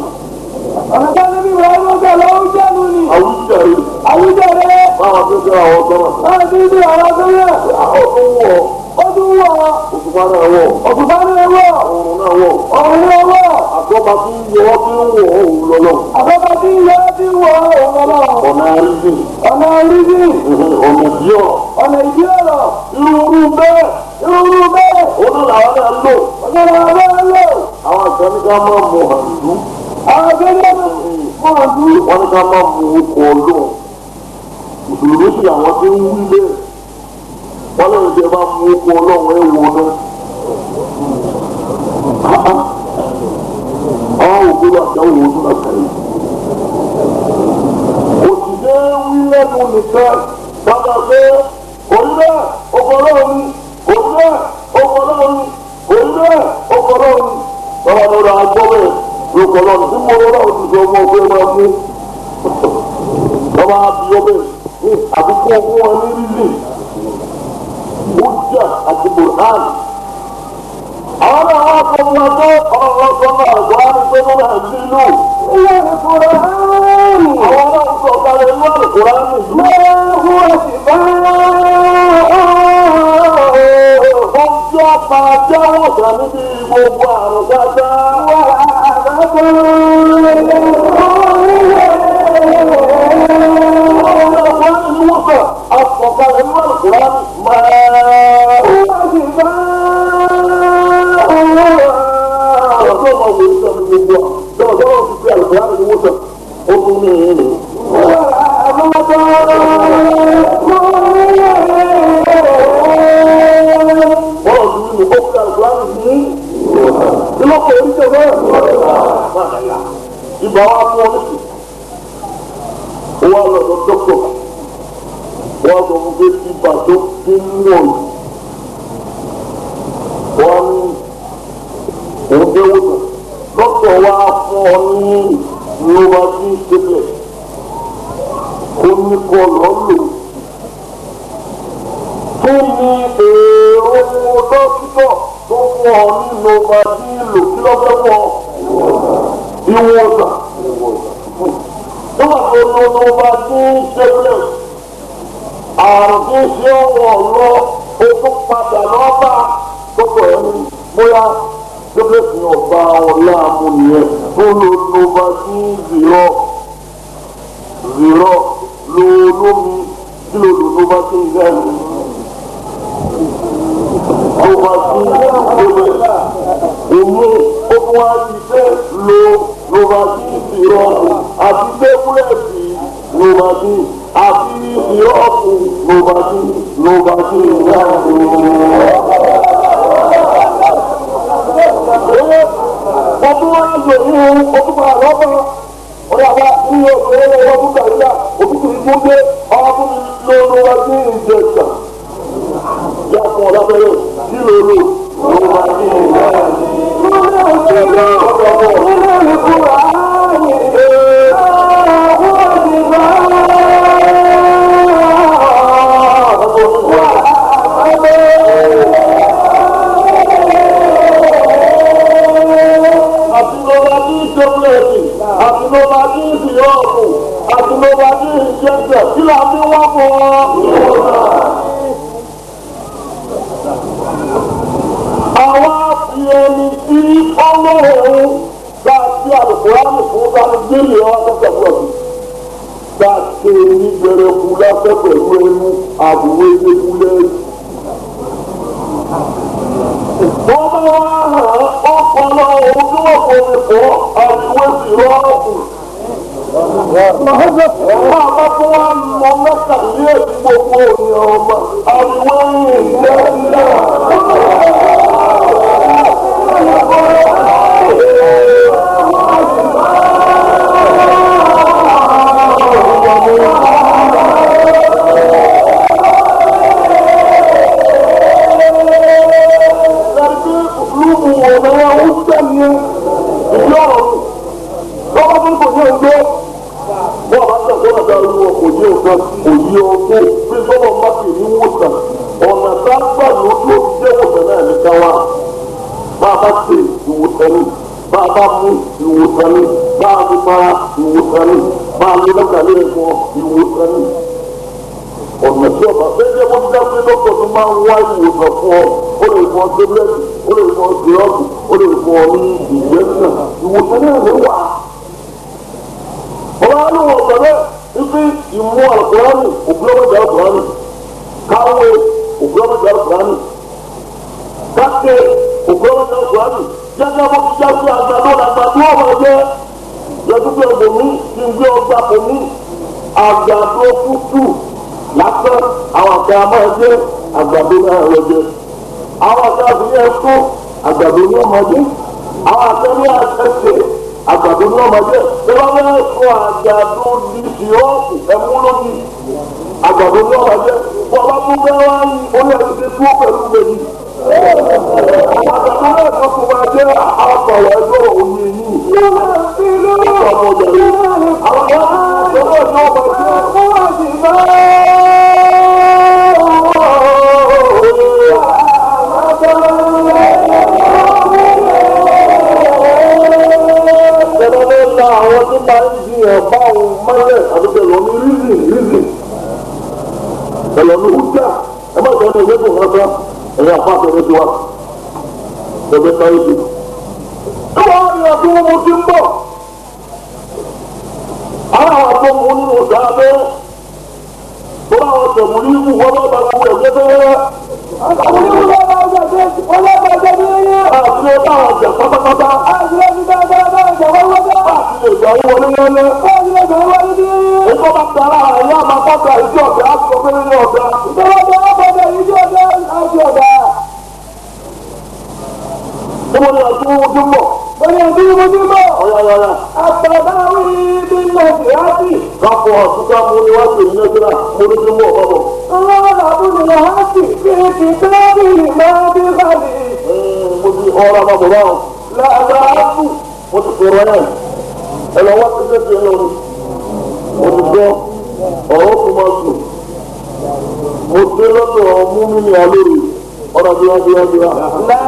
Ọ̀nà tí Ànábì Ibrahim gbà ló ó dànù ni. Àwùjáre. Àwùjáre. Báwọn tó ṣe àwọn sọ́nà. Báwọn tó ṣe àwọn sọ́nà. Àwọn tó wọ̀. Ó tún wọ̀. Òṣùpá náà wọ̀. Òṣùpá náà wọ̀. Ọ̀run náà wọ̀. Ọ̀run náà wọ̀. Àtọ́ba tí ń yọ ọ́ tí ń wọ̀ òun lọ́lọ́. Àtọ́ba tí ń yọ ọ́ tí ń wọ̀ òun lọ́lọ́. Ọ̀nà àrídì. Ọ̀nà àrídì. Ọ̀nà ìdí ọ̀rọ̀. Ọ̀nà ìdí ọ̀rọ̀. Irú bẹ́ẹ̀. Irú bẹ́ẹ̀. Òun náà làwọn náà lò. Òun náà làwọn náà lò. Àwọn àgbẹ̀ ní ká máa mọ àdú. Àwọn àgbẹ̀ ní ká máa mọ àdú. Wọ́n ní ká máa mú okò ọlọ́run. Mùsùlùmí sì làwọn tí ń wí bẹ́ẹ̀. Wọ́n lẹ́yìn tí ẹ bá mú okò ọlọ́run ẹ wò náà. Àwọn òkú bá dáwọ́ ojú náà kàrí. Òṣìṣẹ́ wí lẹ́nu nìkan bàbá pé òun bẹ́ẹ̀ okò ọlọ́run ni òun bẹ́ẹ̀ okò ọlọ́run ni òun bẹ́ẹ̀ okò ọlọ́run ni. Bàbá mi ra agbọ́ bẹ́ẹ̀ lóko ọlọ́run tí mo lọ́wọ́ ti sọ ọmọ ọgbẹ́ máa mú. Bàbá bí ọbẹ̀ ní àbíkú fún wọn ní rírì. Ó jà àti Bùrán. Àwọn náà wá sọ fún wa pé ọ̀rọ̀ sọ náà wà ní pé wọ́n náà nílò. Ilé ìkùránì. Àwọn náà sọ kalẹ̀ inú àlùkùránì. Máa hùwà sí bá. Ó jẹ́ máa jẹ́wọ́ sàn níbi gbogbo àrùn dáadáa. Wà á bá Asọ̀kalẹ̀ inú àlùkùránì máa. Hùwà sí bá. Ọjọ́ máa wò ó sàn ní gbogbo à. Jọ̀wọ́ sọ́wọ́ ti fi àlùkùránì ní wòsàn. Ó tún ní ìrìn. Wà á bá. Bọ́lá ti wí ní ó fi àlùkùránì ní. Ìlọ́pọ̀ oríṣẹ́ bẹ́ẹ̀. Ibà wa mú ọ nísì. Ó wá lọ́dọ̀ dókítà. Wọ́n sọ fún pé ibà tó ti ń wọ̀ yìí. Wọ́n ní òun dé wòsàn. Dókítà wa fún ọ ní Novatin tablet. Ó ní kọ́ lọ́ọ́ lò. Kí ni èrò dókítà tó fún ọ ní Novatin lò kí ló fẹ́ fún ọ? Ìwòsàn. Nígbà tó lo Novatin tablet, àrùn tí ń ṣe ọ̀wọ̀ lọ, o tún padà lọ́ba dókítà ẹ̀ ní bóyá tablet yẹn ọba ọ̀la mu nìyẹn tó lo Novatin zero zero lo olómi kí ló lo Novatin zero Novatin tablet òun ó fún wa yìí fẹ́ lo Novatin sírọ́ọ̀pù àti tẹ́búlẹ̀tì Novatin àti sírọ́ọ̀pù Novatin Novatin ọdún wa lò ní ọdún wa lọ́bọ̀ ọdún àwa ní ọdún ọdún ọdún kàríyà òtútù ìgbóngbé ọdún lo Novatin injection yà fún ọ lábẹ́rẹ́ kí ló lò Novatin injection. Àti Novatin tablet, àti Novatin sírọ́ọ̀pù, àti Novatin injection, kí la fi wá fún ọ? Àwa fi ẹni tí ọlọ́run bá ti àlùkùránì fún bá ní gbélé ọ akẹ́kọ̀ọ́ fún ọ̀sìn. Bá a ṣe ní gbẹrẹfu lásán pẹ̀lú ẹnu àbúrò ewu lẹ́yìn. Wọ́n bá wá hàn ọpọlọ òun tí wọ́n kò lè fọ́ àbíwé sírọ́ọ̀pù. Wọ́n bá fún wa lọ mẹ́ta ní èdè gbogbo ènìyàn ọmọ àbíwé ìjẹ́ Ọ̀nà tá a gbà lójú òbí jẹ́ wòsàn náà ní ká wá. Bá a bá ṣe ìwòsàn ní. Bàbá mú ìwòsàn ni, bá a fi para ìwòsàn ni, bá a lé lọ́kàlẹ́ ẹ̀fọ́ ìwòsàn ni. Ọ̀nà tí ọba bẹ́ẹ̀ wọ́n dá pé lọ́kọ̀ tó máa ń wá ìwòsàn fún ọ, ó lè fún ọ tébúlẹ̀tì, ó lè fún ọ sírọ́ọ̀bù, ó lè fún ọ ní ìjẹ́sìn. Ìwòsàn náà ló wà. Ọba ló wọ̀ pẹ̀lẹ́ wípé ìmú àlùkùránì òkúlọ́mọdé àlùkùránì káwé òkúlọ́mọdé àlùkùránì káké òkúlọ́mọdé àlùkùránì jẹ́jẹ́ bó ti jásí àgbàdo àgbàdo ọmọ jẹ́ yẹtúgbẹ́ bòmí ti gbé ọgbà bòmí àgbàdo tútù lásán àwọn àgbà máa jẹ àgbàdo náà lọ jẹ àwọn àgbà fi yẹ kó àgbàdo ní ọmọ jẹ àwọn àgbà ní ẹsẹ̀ àgbàdo ní ọmọ jẹ ẹ bá wọ́n sọ àgbàdo di sírọ́ọ̀pù ẹ̀mú lóbi àgbàdo ní ọmọ jẹ wọ́n bá tún bẹ́ẹ̀ wá yí orí ẹ̀sìn ti dúró pẹ̀lú méjì àgbàdo náà tó tún máa jẹ́ àpàwọ̀ ẹgbẹ́ òye yìí ọmọ ọjà yìí àwọn àgbàdo náà ní ọmọ jẹ. Tẹ́lẹ̀ la àwọn tí máa ń jiyàn bá òun mọ́lẹ̀ àdúgbò lọ ní rízìn rízìn. Ẹ̀lọ́ ní hújà ẹ má sọ ní ìwé tó ń rán ẹ̀yà àpá àtẹ̀rẹ́ ti wá. Ẹgbẹ́ táyé ti. Kí wọ́n á ní ọdún mo ti ń bọ̀? Ara àwọn tó mú nínú sàbẹ̀ tó bá wọn tẹ̀mú ní ìwú wọn bá bá wọn ẹ̀jẹ̀ tó wẹ́rẹ́. Àwọn oníwúlò bá ọjà jẹ́ wọ́n bá ọjà ní ẹyẹ. Àti lè bá wọn jà pátápátá. Àti lè fi dáadáa bá ọjà wọ́n wọ́n. Àti lè gbà wọ́n wọlé lọ́lẹ́. Àti lè gbà wọ́n wọlé ní ẹyẹ. Ètò bá tara ẹ̀yà máa kọ́ta ìdí ọ̀gá àti ọ̀gbẹ́ nínú ọ̀gá. Ìjọba bá ọjà ìdí ọ̀gá àti ọ̀gá. Níbo ni àti owó tó ń bọ̀? Bọ́lá ìdí mo ti ń bọ̀. Ọ̀yà ọ̀yà. Àtàbáwí bí mo sì á sì. Káfọ́ àtúntà mo ní wá sí ìlú Nàìjíríà, mo ní kí n bọ̀ bọ̀. Ọlọ́run àbúrò á sì fi ti tẹ́lẹ̀ máa bí bàbí. Mo ti ọ̀rọ̀ àmọ́ bọ̀ báwọn. Láàbù mo ti sọ̀rọ̀ yẹn. Ẹ lọ wá sí ṣẹ́ṣẹ́ lọ ni. Mo ti gbọ́ ọ̀rọ̀ tó máa sùn. Mo dé lọ́dọ̀ mú mi ní alóore. Ọ̀rọ̀ bí wọ́n bí wọ́n bí wọ́n. لا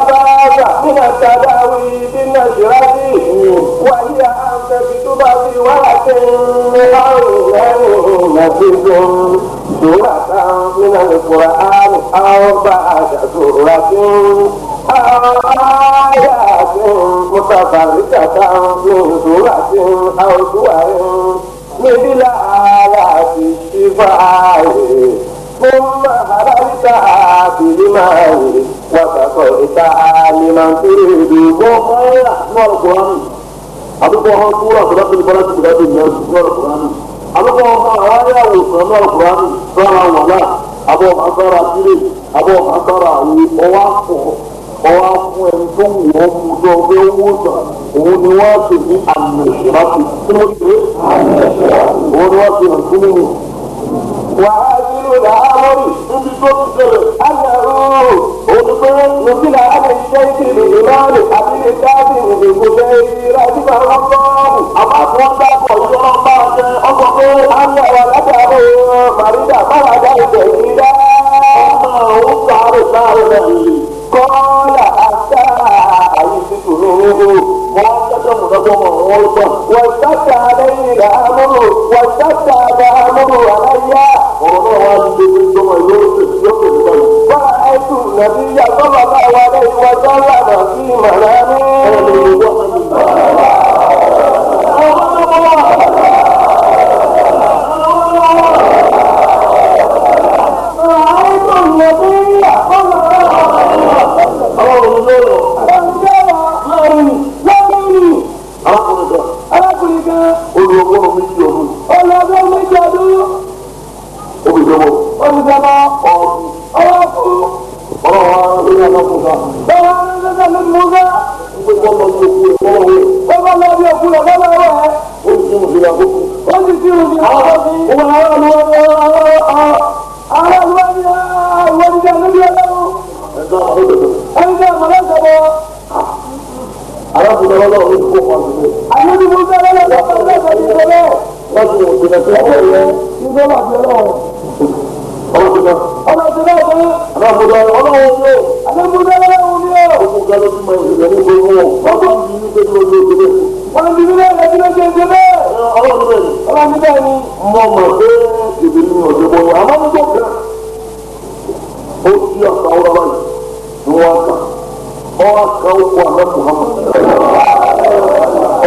بأس من التداوي بالنشرة وهي أن تكتب في ورق أو نفس سورة من القرآن أو بعد سورة أو آيات متفرقة من سورة أو سور مثل آيات الشفاء ثم هررتها بالماء وسقيتها لمن تريد. Wọ́n máa ń nú àlùkùránì. Àdúgbò ọ̀hún súrà tó dábìlì bọ́lá ti dábìlì ní nú àlùkùránì. Àdúgbò ọ̀hún àwọn ayé àwòsàn nú àlùkùránì sára wàlá àbọ̀ ọ̀hún sára sílẹ̀ àbọ̀ ọ̀hún sára àwò ọwá fún ọwá fún ẹni tó wù ọ́ mú tó ọgbẹ́ owó sàn òun ni wọ́n á sì ní àmì ìṣúráṣì. Kí ló dé? Òun ni wọ́n ti hàn sí mímu. وعاجل الأمر Níbi tó ti ṣẹlẹ̀ أنه òun ni pé نزل على الشيخ الإمام أبي الكاظم بن رحمه الله. àbá tí wọ́n dákọ̀ ìjọba bá a jẹ ọkọ̀ pé أن ولده مريض مرضا شديدا. ọmọ òun sáré sáré náà lè. قال حتى عيشت منه Wọ́n jẹ́jẹ́ mọ̀lẹ́bọ̀ mọ̀ wọ́n gbà. واشتد عليه الأمر واشتد الأمر علي. Ọ̀rọ̀ náà wá ní gbogbo ìjọba yóò ṣe yóò ṣe nígbà yìí. ورأيت النبي صلى الله عليه وسلم في منامي. Ọ̀rọ̀ ni gbogbo ọ̀sán mi. رأيت النبي صلى الله عليه وسلم. Àwọn òun ló lọ. Lọ́rùn Arákùnrin kan, arákùnrin kan olùrànlọ́wọ́ méjì ọdún, ọlọ́dún méjì ọdún obìnrin olùsọ̀bọ̀ ọ̀ọ́dún. ọlọ́kú Ọlọ́run wa lórí alákùnrin kan. bọ́lá ọlọ́dún ló mú sá Gbogbo ọmọ ìlú òkú ẹ̀ wọ́n wẹ̀. bọ́lá lọ́bí òkú rẹ̀ bọ́lá ọwọ́ ẹ̀ Ó sì tún ìlú àkókò. ó sì ti rùn sí àwọn sí Òun àwọn àwọn olùwọ́n àwọn olùwọ́n ní níbi ọlọ́run ẹ̀ka àwọn olùdókòwò. ẹni tẹ́ ọmọ lọ́sọ̀bọ̀ Arákùnrin ọlọ́run ló kó wọn sílẹ̀. àyẹ̀dí mú sá lọ́sọ̀bọ̀ lọ́sọ̀bọ̀ ìṣẹ̀lẹ̀ Láti wọ̀ sílẹ̀ sí ọ̀rọ̀ yẹn. ìṣẹ̀lẹ̀ àti ọlọ́run Ọlọ́run ti ọlọ́sẹ̀ náà tán arákùnrin ọlọ́run yóò. àyẹ̀dí mú sá lọ́run ní ọ̀ Gbogbo nǹkan ló ti mọ ìṣẹ̀lẹ̀ ní gbogbo wọn. Ọgbọ́n ti ní pé lórí àtàwọn báyìí ni wọ́n kà ọwọ́ kan ó kọ àná Muhammad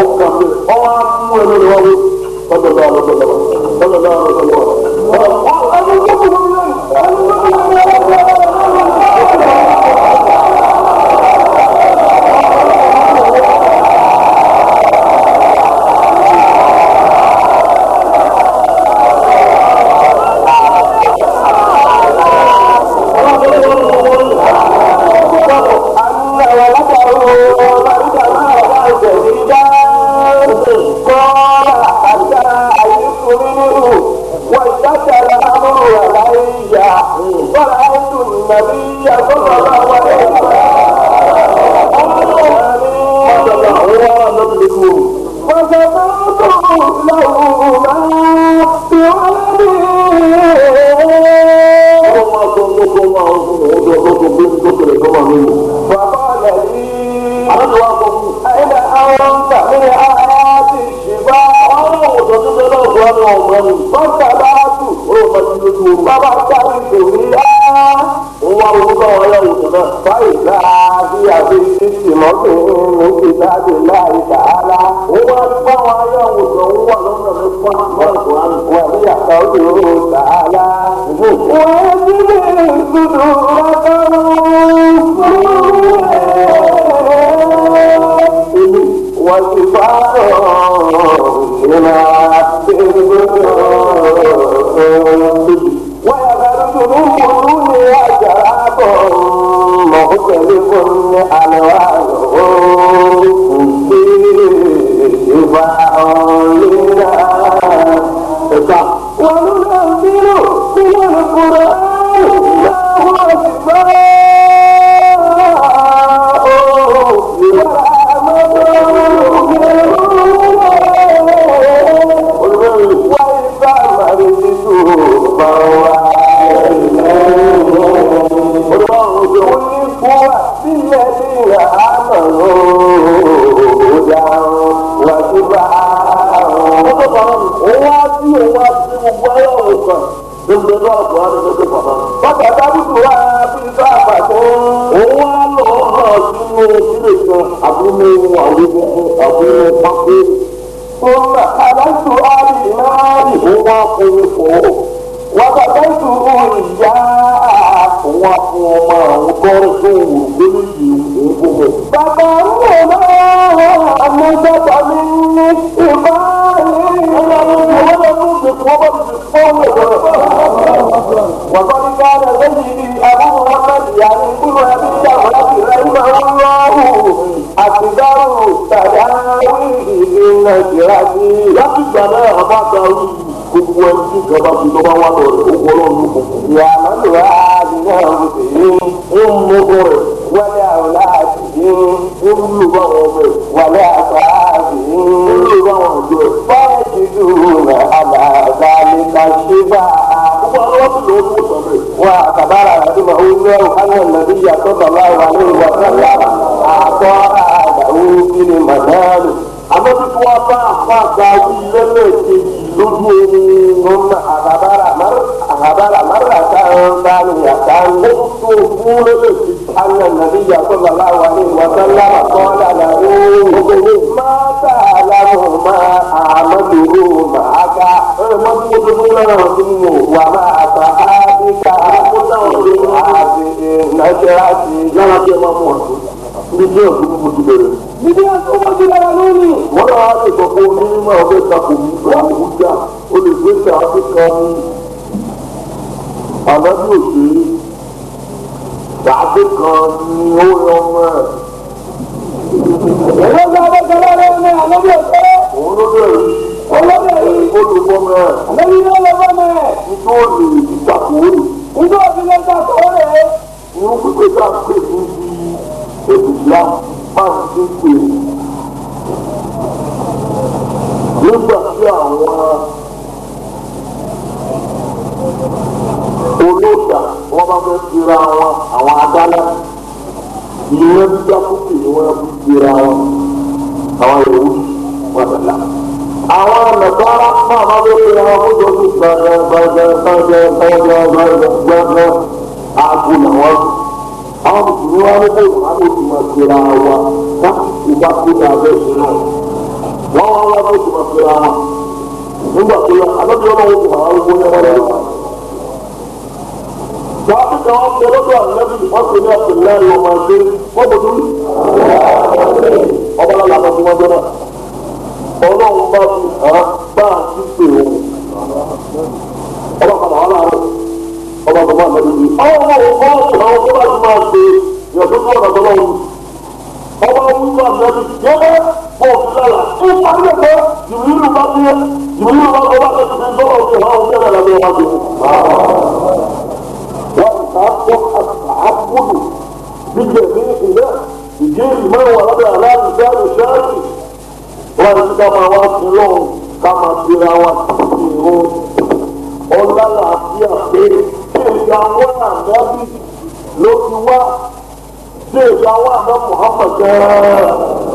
ọkà mi ọwọ́ mú ẹni lọ́wọ́ lọ́dọ̀dọ̀ lọ́dọ̀dọ̀ lọ́dọ̀dọ̀ lọ́dọ̀dọ̀. Àwọn mùsùlùmí wa ní bóòlù á ló ti máa ṣera wa lásìkò bá tó ní abẹ́ ìṣe náà. Wọ́n wá wá bó ti máa ṣera wa. Nígbà tó yá, àlọ́bí ọlọ́wọ́ kò máa ń wọlé wọn lọ́wọ́. Sàbí kan wọ́n bẹ lọ́dọ̀ ànábì wọ́n pè ní Abdullahi ọmọ ẹgbẹ́ wọ́n bọ̀ dúró. Ọba lálẹ́ àná fún wọn jọ náà. Ọlọ́run bá fi hàn bá a ti pè òun. Ọba padà wà láàárọ̀. Ọba bàbá ànábì yìí. Ọlọ́run ọlọ́run àwọn tó bá ti máa ṣe ìyàtọ̀ tó ọ̀nà tọ́lọ́run. Ọba wíwá ànábì yẹ́n bọ̀ sí lára. Ó parí ẹ̀kọ́ jìbìrì bá dé jìbìrì bá bọ́ bá tẹ̀sí sọ́rọ̀ fi hàn ó bẹ̀rẹ̀ lábẹ́ ọba tó. والتعبد بجميع بجميع ما ورد على لسان الشافعي وأنت كما واصلون كما تراوتون ọlọ́láàfíà pé ṣé àwọn ànábì ló ti wá ṣé àwọn àná Muhammad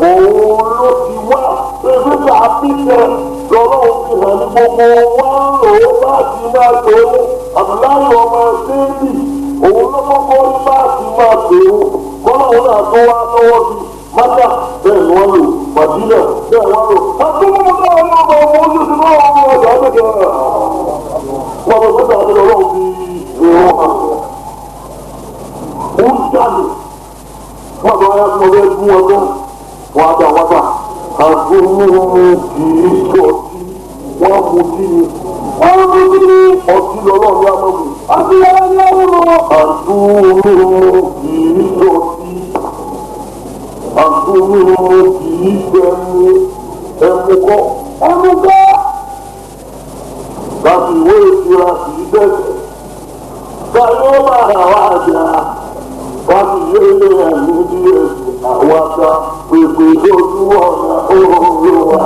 òun ló ti wá ṣé àfihàn lọ́lọ́run fi hàn ní gbogbo wọn lò ó bá ti máa tó Abdullahi ọmọ ṣéèdì òun ló kọ́kọ́ rí bá ti máa tó kọ́lọ́hún náà tó wá lọ́wọ́ sí Mákà bẹ́ẹ̀ ni wọ́n lò Màdínà bẹ́ẹ̀ wọ́n lò àtúntò náà wọ́n lò ọmọ ojú sí náà wọ́n lò ọjà ọ̀dẹ̀dẹ̀ wọ́n lọ sọ́dọ̀ àti ọlọ́run fi èrò hàn ó ń jáde wọ́n lọ ayé fún ọbẹ̀ gún ọdún wọ́n á dá wọ́n bá àgbóhùn kì í sọ̀tí wọ́n mú kí ni Wọ́n mú kí ni? Ọtí lọ́lọ́ ní amọ̀mù. Ọtí lọ́lọ́ ní amọ̀mù. Àdúró kì í sọtí. Àdúró kì í sẹ́mu. Ẹmu kọ́. Ẹmu kọ́. Láti ìwé ìtura kì í bẹ̀rẹ̀. Káyọ̀ máa wá jà. Láti ìwé ilé ẹ̀mí bí ẹ̀sìn àwọn àgbà pèpè lójú ọ̀nà òòrùn wa.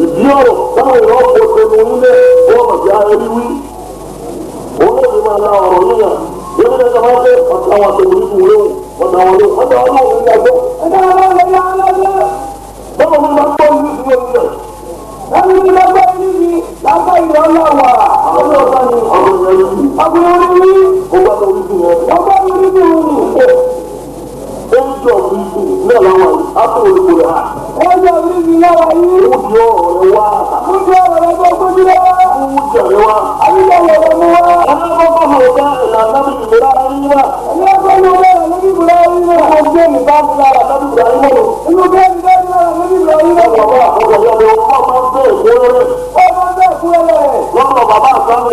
Ìdí ọ̀rọ̀ táwọn èèyàn kò tẹnu nílé wọ́n mọ̀ sí ara wíwí. Olóògbé máa la ọ̀rọ̀ yíyan. Yẹ́nì ní ẹ̀ka máa ń fẹ́ ọ̀tá àwọn àtẹ̀wé nínú lóhùn. Ọ̀tá àwọn lóhùn. Ọ̀tá àwọn lóhùn ní ìyàgbọ́. Báwo ni máa ń gbọ́ ìlú ìlú ìlú? Ọ̀rọ̀ yẹn yìí. Ó bá lọ orí yẹn. Ó ń jọ orí yìí ní ọ̀la wọn. Á tó orí kò rẹ̀. Ó di ọ̀rẹ́ wá. Ó di ọ̀rẹ́ wá. Ọlọ́gbọ́n kò bá ìlànà ìlera yín wá. Lọ́nà bàbá àtàwọn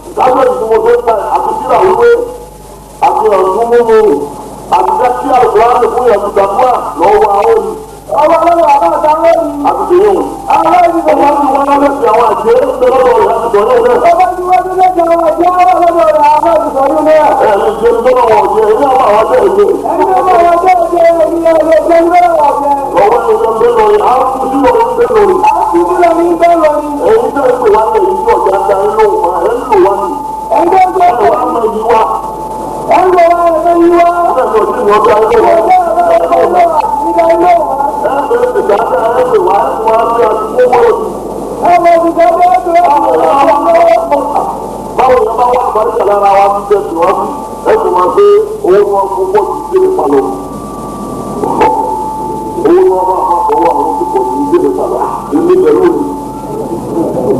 ìdájọ́ ìdúró tó ń ta àti síra wíwé àti ọ̀dún mímu àti dákí àlùkò àti fún ìyàtú gbàdúrà lọ́wọ́ àwọn òní àti tèyí òun. Ọba tí wọ́n lọ́dọ̀ sí àwọn àjẹ́ ń bẹ lọ́dọ̀ rẹ̀ àti tọ̀yọ̀ náà. Ẹ̀ ní ṣe ń tọ́lọ̀ wọ̀ jẹ́ ilé àwọn àwọn àjẹ́ ìjẹ́. Lọ́wọ́ ní ọjọ́ ń bẹ lórí, á kú sí lọ́wọ́ ń bẹ lórí. Èyí tó ń pè wá ní èyí tí ọ̀gá ń darí lóhùn máa ẹ̀ ń lò wá ní. Ẹ̀ wá mọ iyì wa. Ẹ̀ lọ sí ìwọ́n darí lóhùn. Ẹ̀ bẹ̀rẹ̀ pèsè àti ẹ̀ pè wá ẹ̀ wá sí àti kó wọ́n Báwo ni bá wà àbáríkà lára wa bí bẹ́ẹ̀ tí wọ́n bí ẹ sì máa pé owó tí wọ́n fún pọ̀ ju ìdílé pa lọ. Owó tí wọ́n bá fún àfọwọ́ àwọn tó pọ̀ ju ìdílé pa lọ. Ilé pẹ̀lú òní.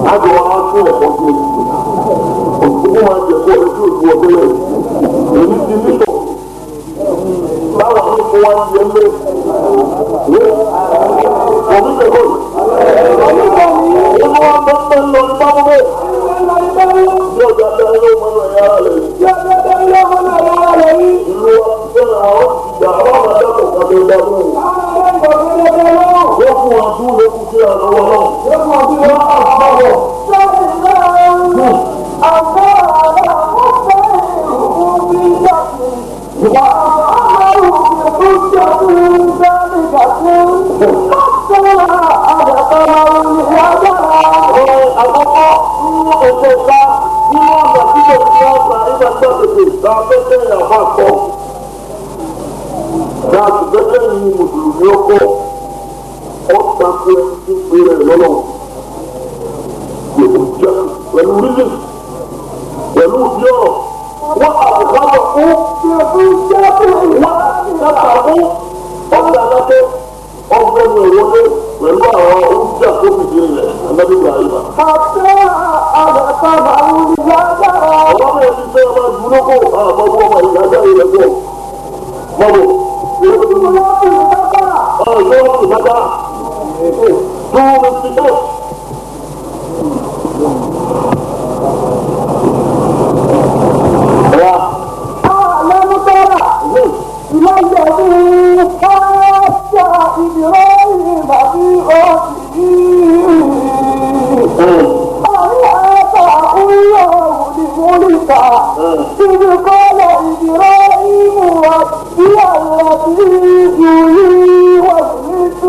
Lájọ wa tún ẹ̀kọ́ tó o. Òkú máa jẹ kó ẹjú òkú ọdún rẹ̀. Èyí ti ní sọ. Báwo ni kó wá ń yẹ lé? Òbí tẹ̀ kọ́ yìí. Ó máa ń bẹ́ lọ ní báwo bẹ́ẹ̀. Bí ọjà bẹ́ẹ̀ ló mọ ẹ̀yà rẹ̀. Ìlú Àkọ́kọ́ nínú ètò ìta nínú ọ̀nà tí kò ní ọgbà nígbà tó tètè ta pẹ́pẹ́ ìyàwó àkọ́. Láti pẹ́pẹ́ yìí mùsùlùmí ọkọ̀ ọ̀tà fún ẹni tí ń pè rẹ̀ lọ́lọ́. Yòókù jẹ́ pẹ̀lú rízìn pẹ̀lú ìdí ọ̀rọ̀ wọ́n àbùkọ́ fún wọ́n àbùkọ́ fún ọ̀gá alákẹ́ ọgbẹ́ni ìwọlé pẹ̀lú àwọn oúnjẹ tó fi di ilẹ̀ ẹ̀mẹ́bí Ibrahim. Ọ̀rọ̀ mi ti fẹ́ ọmọ ìdúrókò àmọ́ ọmọ ìyájá ilẹ̀ bọ̀. Mọ̀bọ̀. Ọ̀rọ̀ ìgbàgbà 258. إذ قال إبراهيم ربي الذي يحيي ويميت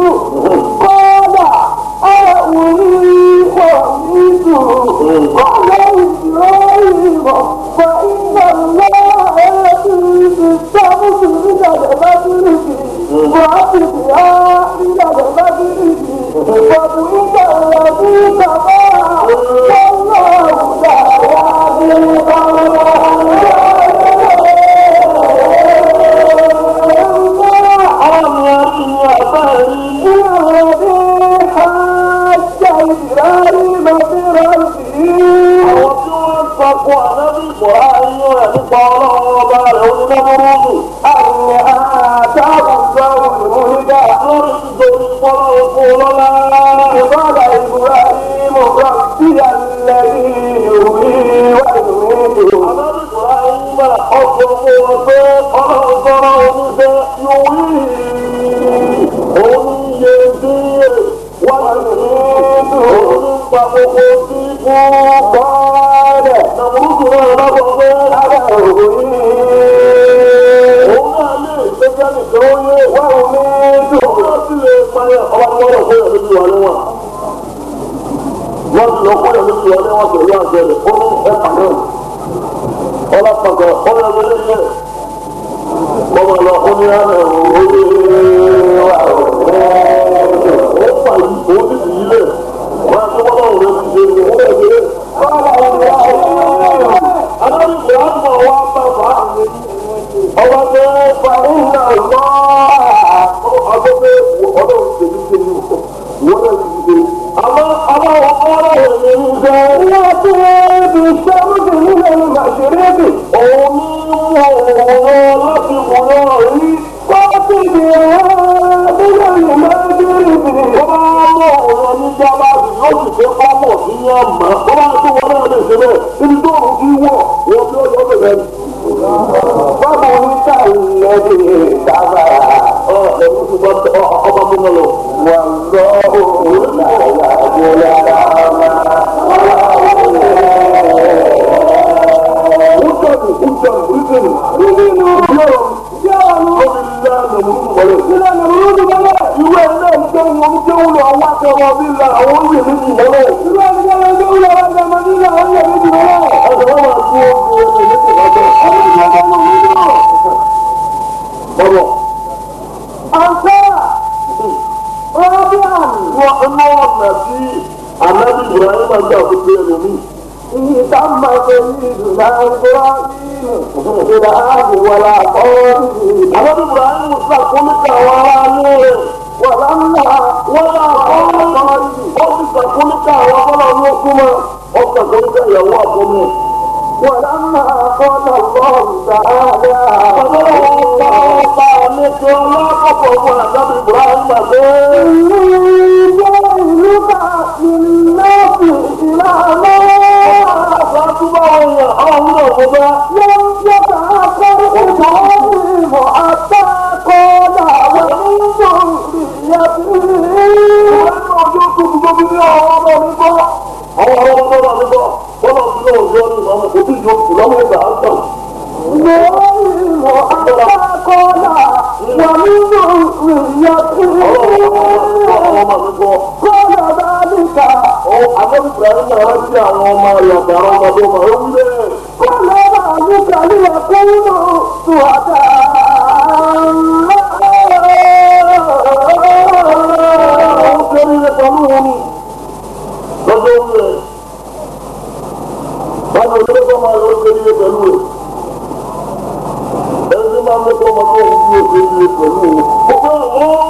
قال أنا أحيي وأميت قال إبراهيم فإن الله يأتي بالشمس من المغرب وأتي بها من المغرب وبئس الذي كفر والله لا يهدي القوم. قال إبراهيم ربي الذي يحيي ويميت. Wọ́n ti lọ kọ́yọ̀ lójú ọdẹ wọn pẹ̀lú àjọ rẹ̀ ó ní ẹ̀pà náà. Ọlọ́pàá ọ̀rọ̀ ẹgbẹ́ lẹ́yìn ọmọ lọ ó ní àná òye wà ó fà yìí ó sì fi yí lẹ̀ wọ́n á tó wọ́n lọ́wọ́ rẹ̀ ti ṣe é wọ́n bẹ̀ ṣe é. Adájọ́ àmọ̀ wa bá fà á. Ọba tẹ fa ìlà lọ́ àgbọ̀gbẹ́ ọlọ́run tèmi tèmi wọ́n náà ti ṣe. Àmọ́ àmọ́ ọ̀rọ̀ rẹ̀ ní sẹ́. Wọ́n ti بالشمس من المشرق. Òun ní wọ̀ láti wọ̀ rí. وأتي بها من المغرب. Wọ́n bá mọ̀ ọ̀rọ̀ ní jábá yóò sì fẹ́ kọ́ mọ̀ sí ní àmà. Wọ́n bá tó wọn náà lè ṣe bẹ́ẹ̀. Ibi tó òun ti wọ̀ wọ́n bí ọjọ́ bẹ̀rẹ̀ ni. وبئس الذي كفر. Ẹ̀rú ti bá ọba mú lọ. والله لا يهدي الأعمى. Ó jáde ó jáde ó jáde. Yọ̀rọ̀ ó fi lẹ́nu mú wọlé. Ìwé náà ń gbé wọn gbé wọn lọ wá kẹrọ bí la àwọn oyè méjì mọ́lẹ̀. Ọ̀sẹ̀ wọn máa tún ojú oyè méjì lọ́jọ́. Bọ̀bọ̀. Wọ́n inú ọ̀nà tí Ànábì Ibrahim gbà fún pé ẹlòmíì. تم سيدنا إبراهيم إله ولا قوله. Ànábì Ibrahim sàkólítà àwọn ará ilé rẹ̀. ولما Wọ́n bá àwọn ó sì sàkólítà àwọn bọ́lá ní ó súnmọ́. Ó sàkólítà ìyàwó àbọ̀mọ́. ولما قال الله تعالى Bàbá wọn bá ọba àlejò ọlọ́kọ̀ọ̀kọ̀ fún Ànábì Ibrahim pé. إني جاعلك للناس إماما. Àbá túbọ̀ wọ̀nyàn ọ̀hún náà mo bá. لم يتأخر إبراهيم حتى قال ومن ذريته. Ọjọ́ tó ti tóbi ní àwọn ọmọ mi gbọ́. Àwọn ọmọ ọmọ mi gbọ́. Bọ́lá ti náà yọ ní ìmọ̀ kò tí yóò kù lọ́wọ́ ìgbà á tàn. إبراهيم حتى Ọmọ mi gbọ́. Kọ́lá bá Ó àbẹ́bí Ibrahim náà rántí àwọn ọmọ rẹ̀ àtàrà ọmọdé ọmọ rẹ̀ wí bẹ́ẹ̀. Kọ́lá bá níkà liyakunu shuhada. Àwọn kéré rẹ̀ pẹ̀lú wọn ni. Lọ́jọ́ wí rẹ̀. Báwo ni ó máa yọ kéré rẹ̀ pẹ̀lú rẹ̀? Ẹni tí máa ń lọ́kọ́ ọmọ tó ń bí ó kéré rẹ̀ pẹ̀lú rẹ̀. Ó fẹ́ ọ̀ọ́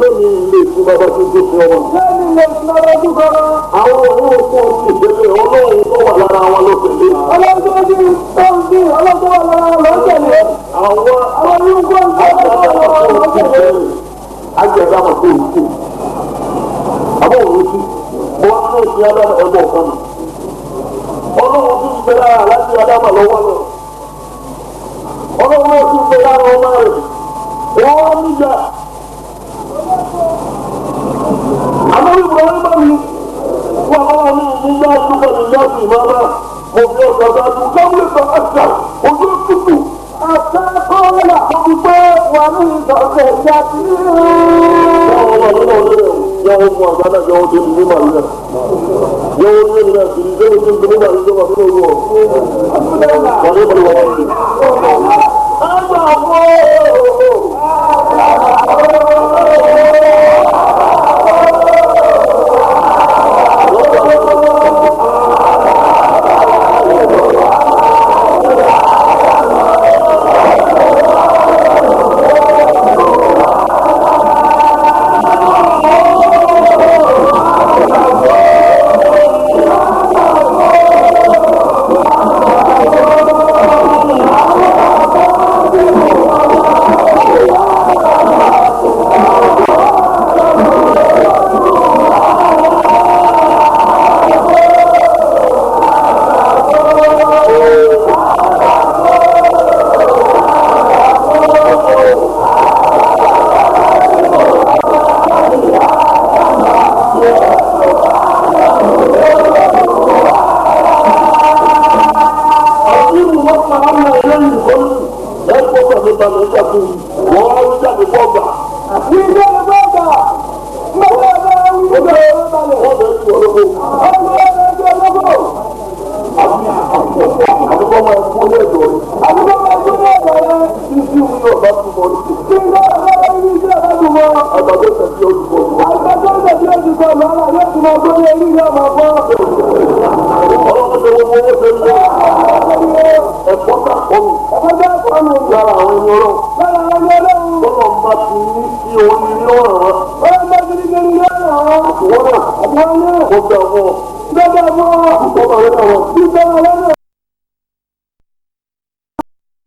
Lónìí ilé ìfún bàbá tó tó fi ọmọ. Lẹ́yìn ilé ìfúnná lọ́dún kan. Àwọn òun kò sí ìṣẹ̀lẹ̀ ọlọ́run tó wà lára wọn ló tẹ̀lé. Ọlọ́run tó ń bí tó ń bí ọlọ́run tó wà lára wọn ló tẹ̀lé. Àwọn Àwọn yóò ń gbọ́ ọlọ́run tó wà lára wọn ló tẹ̀lé. Ajẹ́dámọ̀ tó ń kú. Àbọ̀ òun sí. Mo wá ní òsì Ádámù ẹ̀bọ̀ kan nù. Ọlọ́run tún bẹ lára láti Ádámù lọ́wọ́ lọ. Ọlọ́run náà tún bẹ lára ọmọ rẹ̀. Wọ́n wá níjà. Àmọ́ Ibrahim bá mi. Wọ́n bá wà ní ìníyá dúpọ̀ níyá sì máa bá. Mo fi ọ̀sán dájú. Káwé sọ àṣà ojú tútù. Àtàkọ́lá Mo fi pé wà ní ìtọ́sẹ̀ ìyá tí. Ní ilé ẹgbẹ́ ọ̀gá, mọ́tò ẹgbẹ́ ìgbẹ́ ọ̀gá balẹ̀. Ọ̀gá ẹgbẹ́ ọlọ́gbọ̀. Àdúgbò máa ń gbé ọ̀dọ̀ rẹ̀. Kí ilé ẹgbẹ́ ibi iṣẹ́ ọ̀gá dùn mọ́. Àgbàdo tẹ̀sí olùkọ́. Àgbàdo ìtẹ̀sí oṣù kan lọ́la yóò tún máa gbé orí ìyá ọmọ bọ́. Ọlọ́run ṣe gbogbo owó ṣe ń lọ. Ẹ̀fọ́ tà kọ́nù Ẹ̀fọ́ jẹ́ ọ̀nà lára àwọn ẹni ọlọ́run. lára àwọn ẹni ọlọ́run. Tọ́lọ̀ ń bá ti ní sí orí ní ọ̀ràn wọn. Ó ń bá gidigidi lọ́nà Ìwọ́n náà àti wọn náà. mo bẹ̀ wọ́n. Gbọ́dọ̀ mọ́ Tọ́lọ̀ rẹ̀ náà wọ́n. gbígbọ́ lọ́nà.